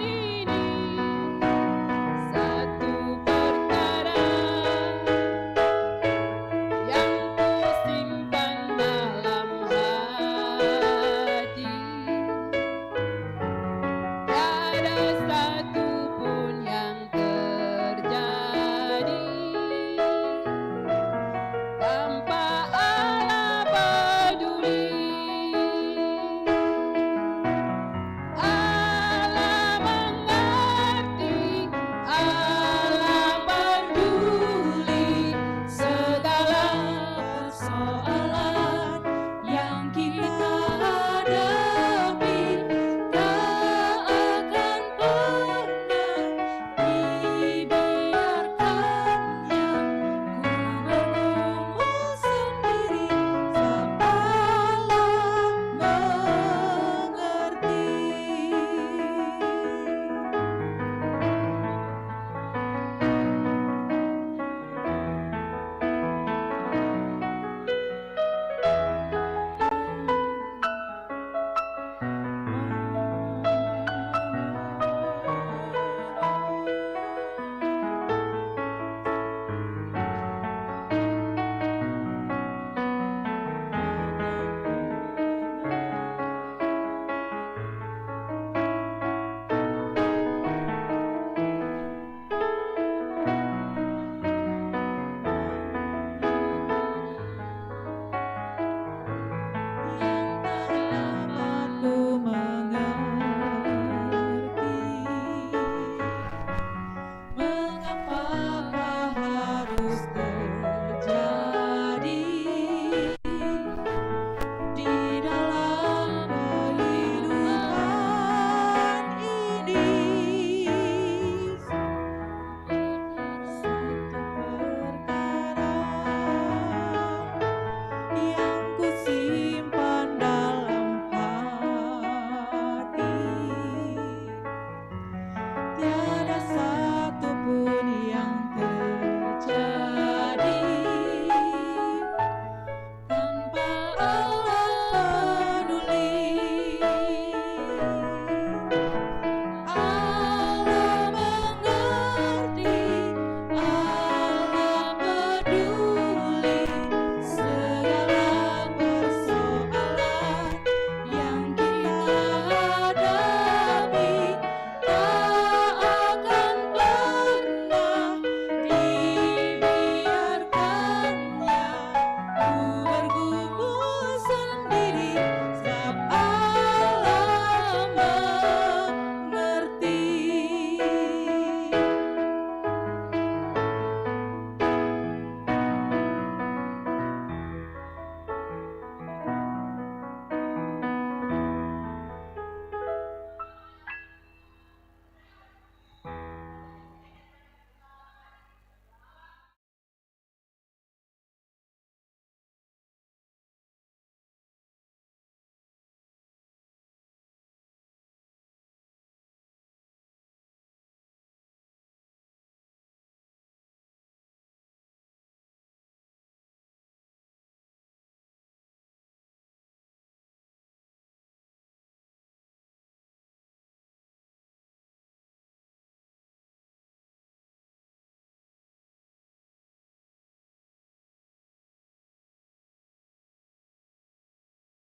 ini? Satu perkara yang kusimpan dalam hati, tiada satu pun yang terjadi tanpa Allah peduli. Allah mengerti, Allah peduli segala persoalan yang kita hadapi, tak akan pernah dibiarkannya. Ku bergumul sendiri, sebab Allah mengerti. Yang terlambat ku mengerti, mengapakah harus terjadi?